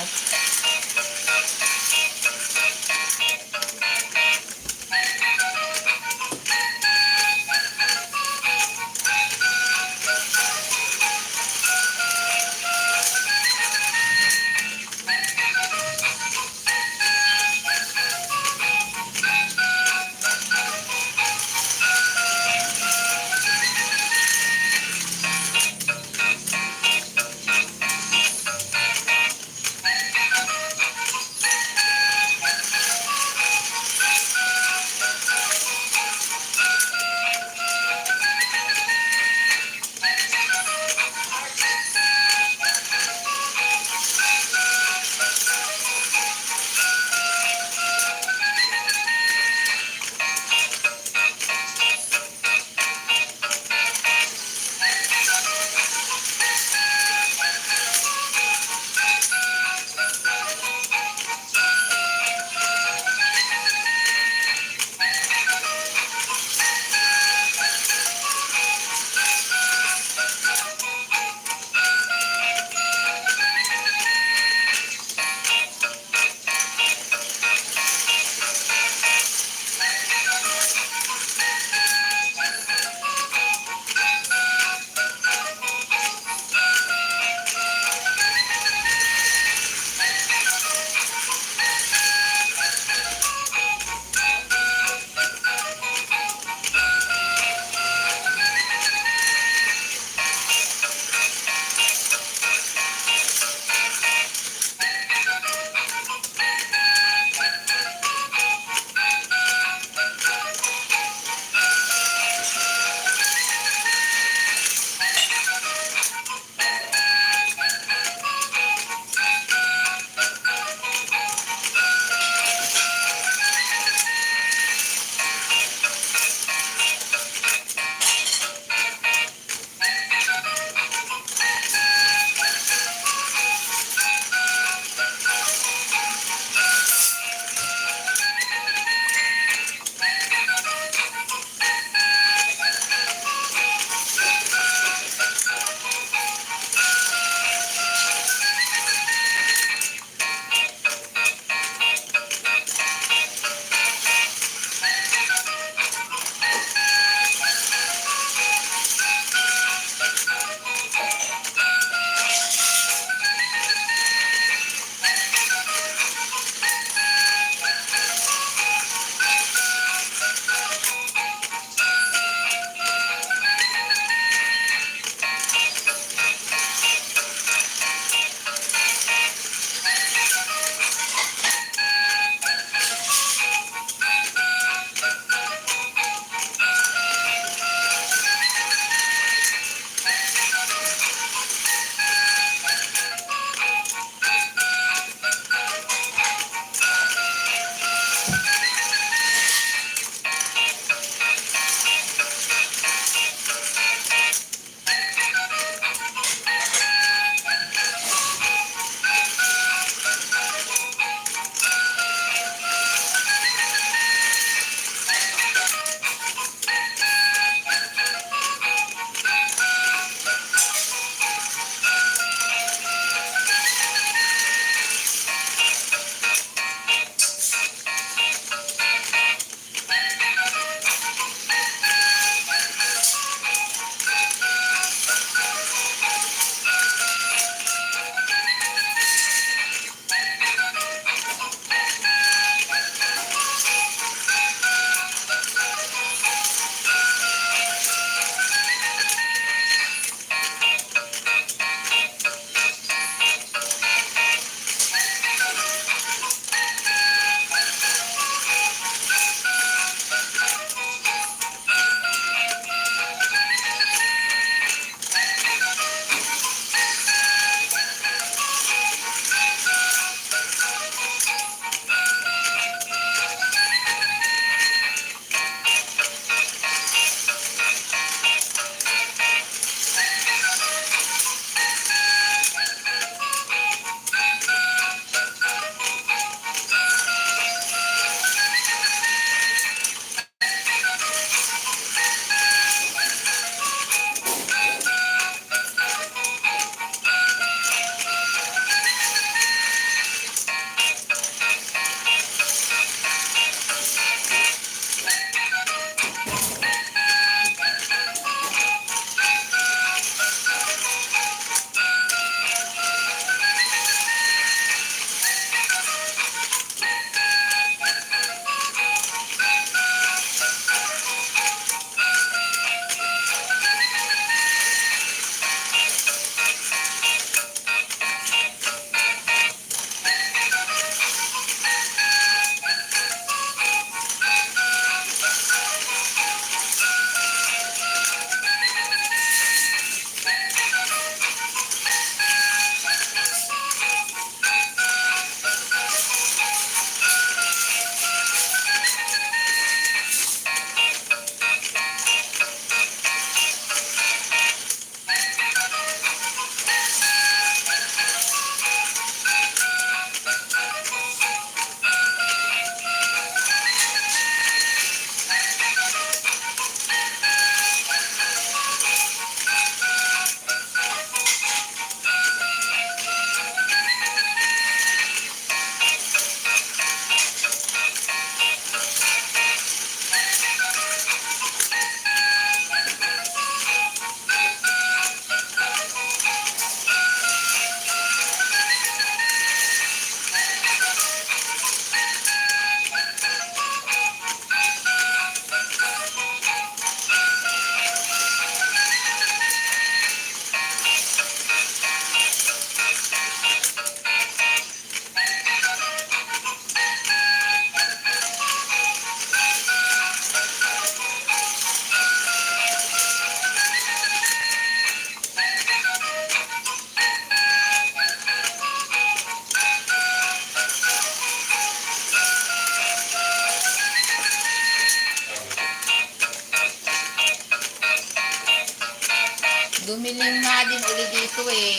Dumilim nga din uli dito eh.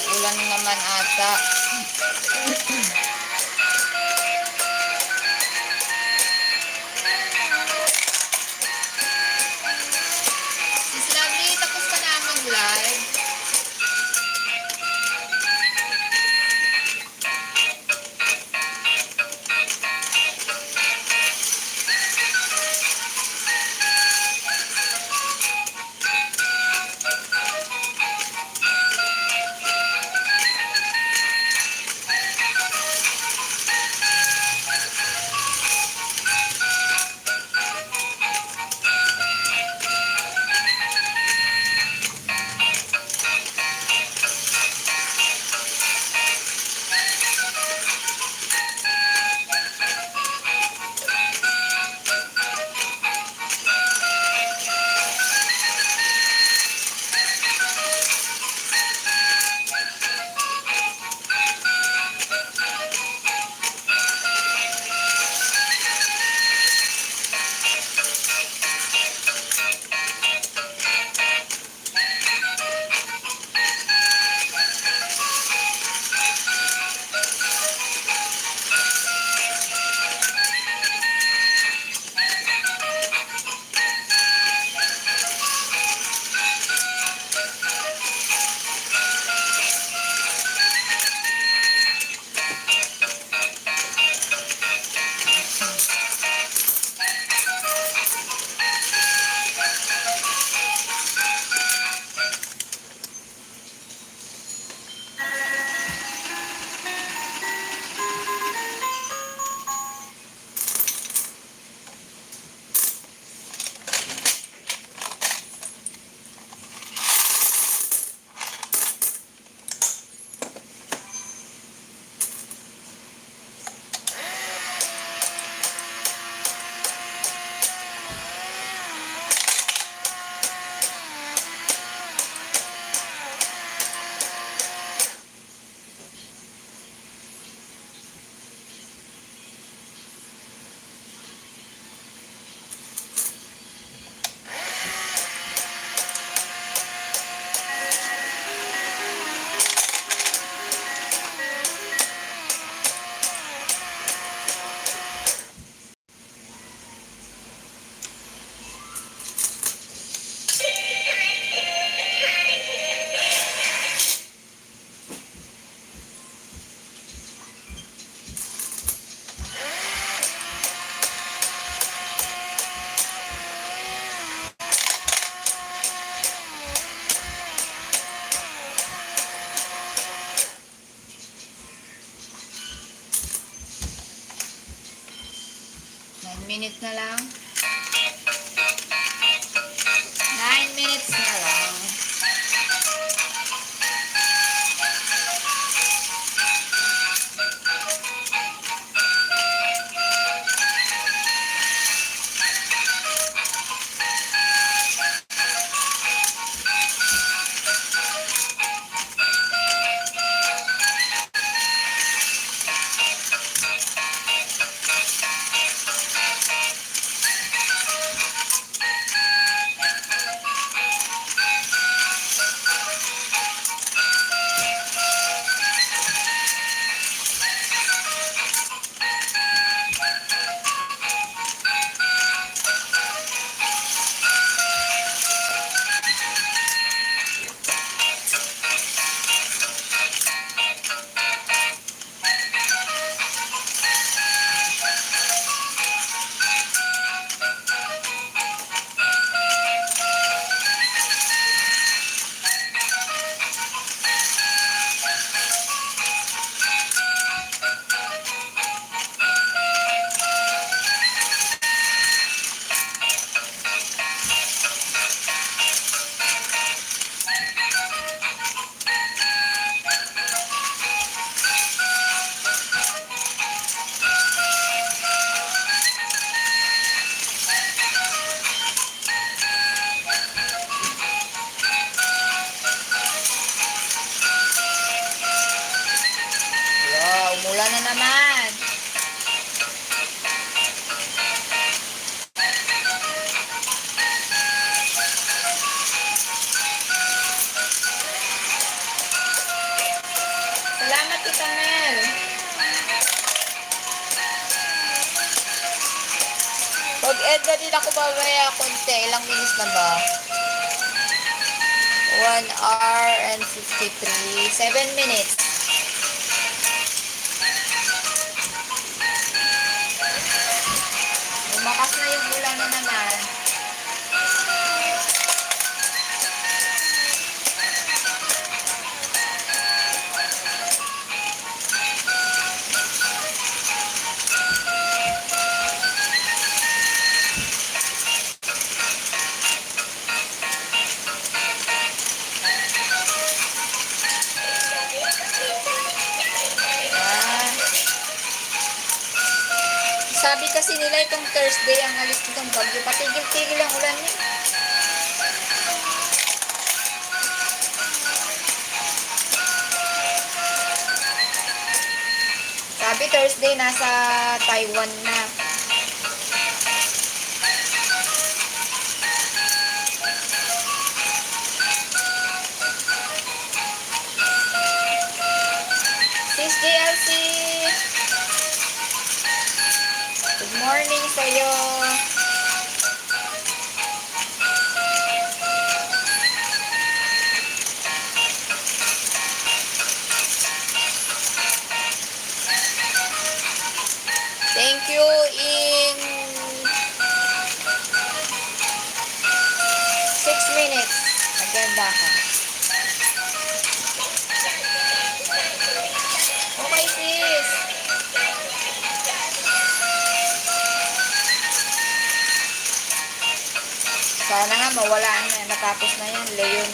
Ulan naman ata. Sis Lovely, tapos ka na mag-live. Minute na lang. 9 minutes na lang. Mag-end na din ako mamaya konti. Ilang minutes na ba? 1 hour and 53. 7 minutes. Lumakas na yung ulan na naman. Ah. Sabi kasi nila itong Thursday ang alis nitong bagyo. Patigil-tigil ang ulan niya. Sabi Thursday nasa Taiwan na. Sis JLC, good morning sa'yo. Thank you in 6 minutes. Maganda ka. Okay, sis. Sana nga mawala na. Natapos na yan. Leon.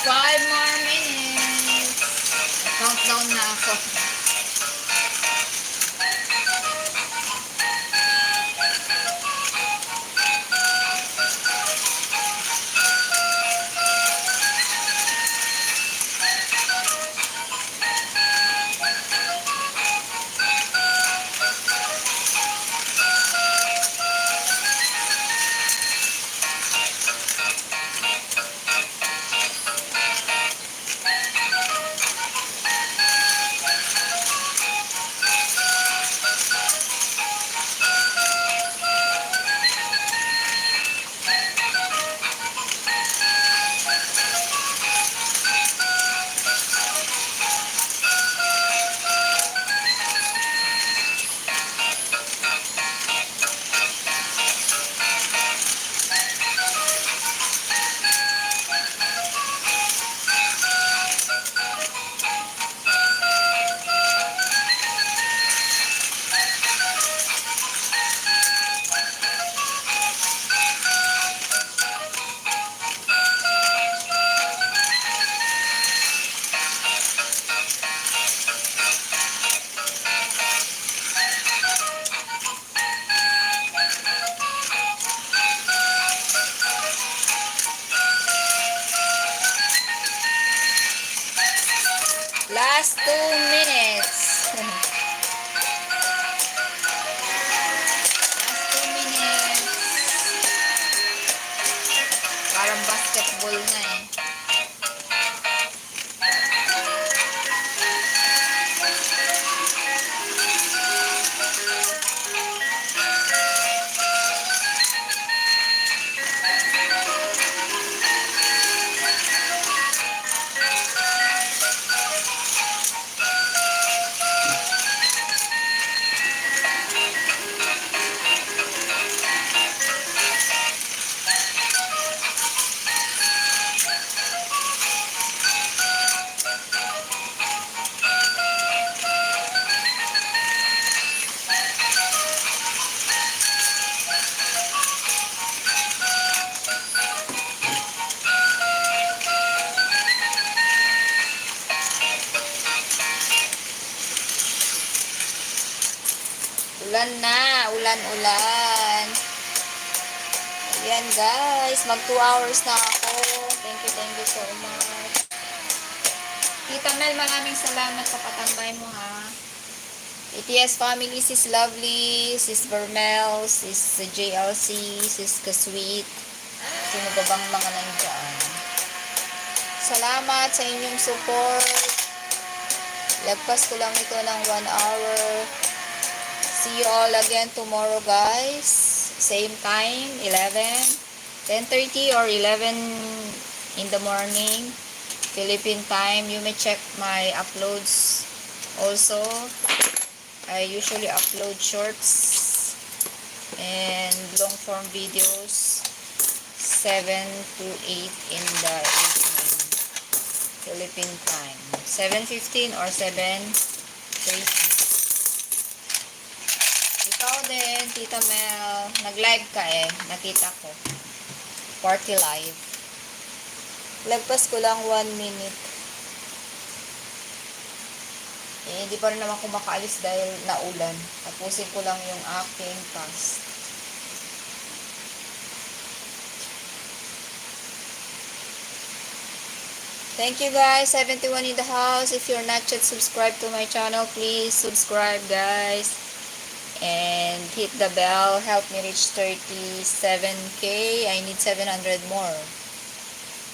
Five more minutes. Countdown na ako. Last 2 minutes. Last 2 minutes. Parang basketball na eh. Ulan na. Ulan. Ayan guys. Mag 2 hours na ako. Thank you so much. Tita Mel, maraming salamat sa patambay mo ha. ATS family, sis Lovely, sis Vermel, sis JLC, sis Kasweet. Sino ba bang mga nandiyan? Salamat sa inyong support. Lagpas ko lang ito ng 1 hour. See you all again tomorrow guys. Same time, 10:30 or 11 in the morning. Philippine time. You may check my uploads also. I usually upload shorts and long form videos 7 to 8 in the evening Philippine time, 7:15 or 7:30. Ikaw din, Tita Mel, nag-live ka nakita ko, party live. Lagpas ko lang 1 minute. Hindi pa rin naman ako makaalis dahil naulan. Tapusin ko lang yung aking task. Thank you guys. 71 in the house. If you're not yet subscribed to my channel, please subscribe guys. And hit the bell. Help me reach 37K. I need 700 more.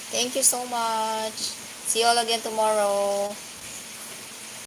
Thank you so much. See you all again tomorrow.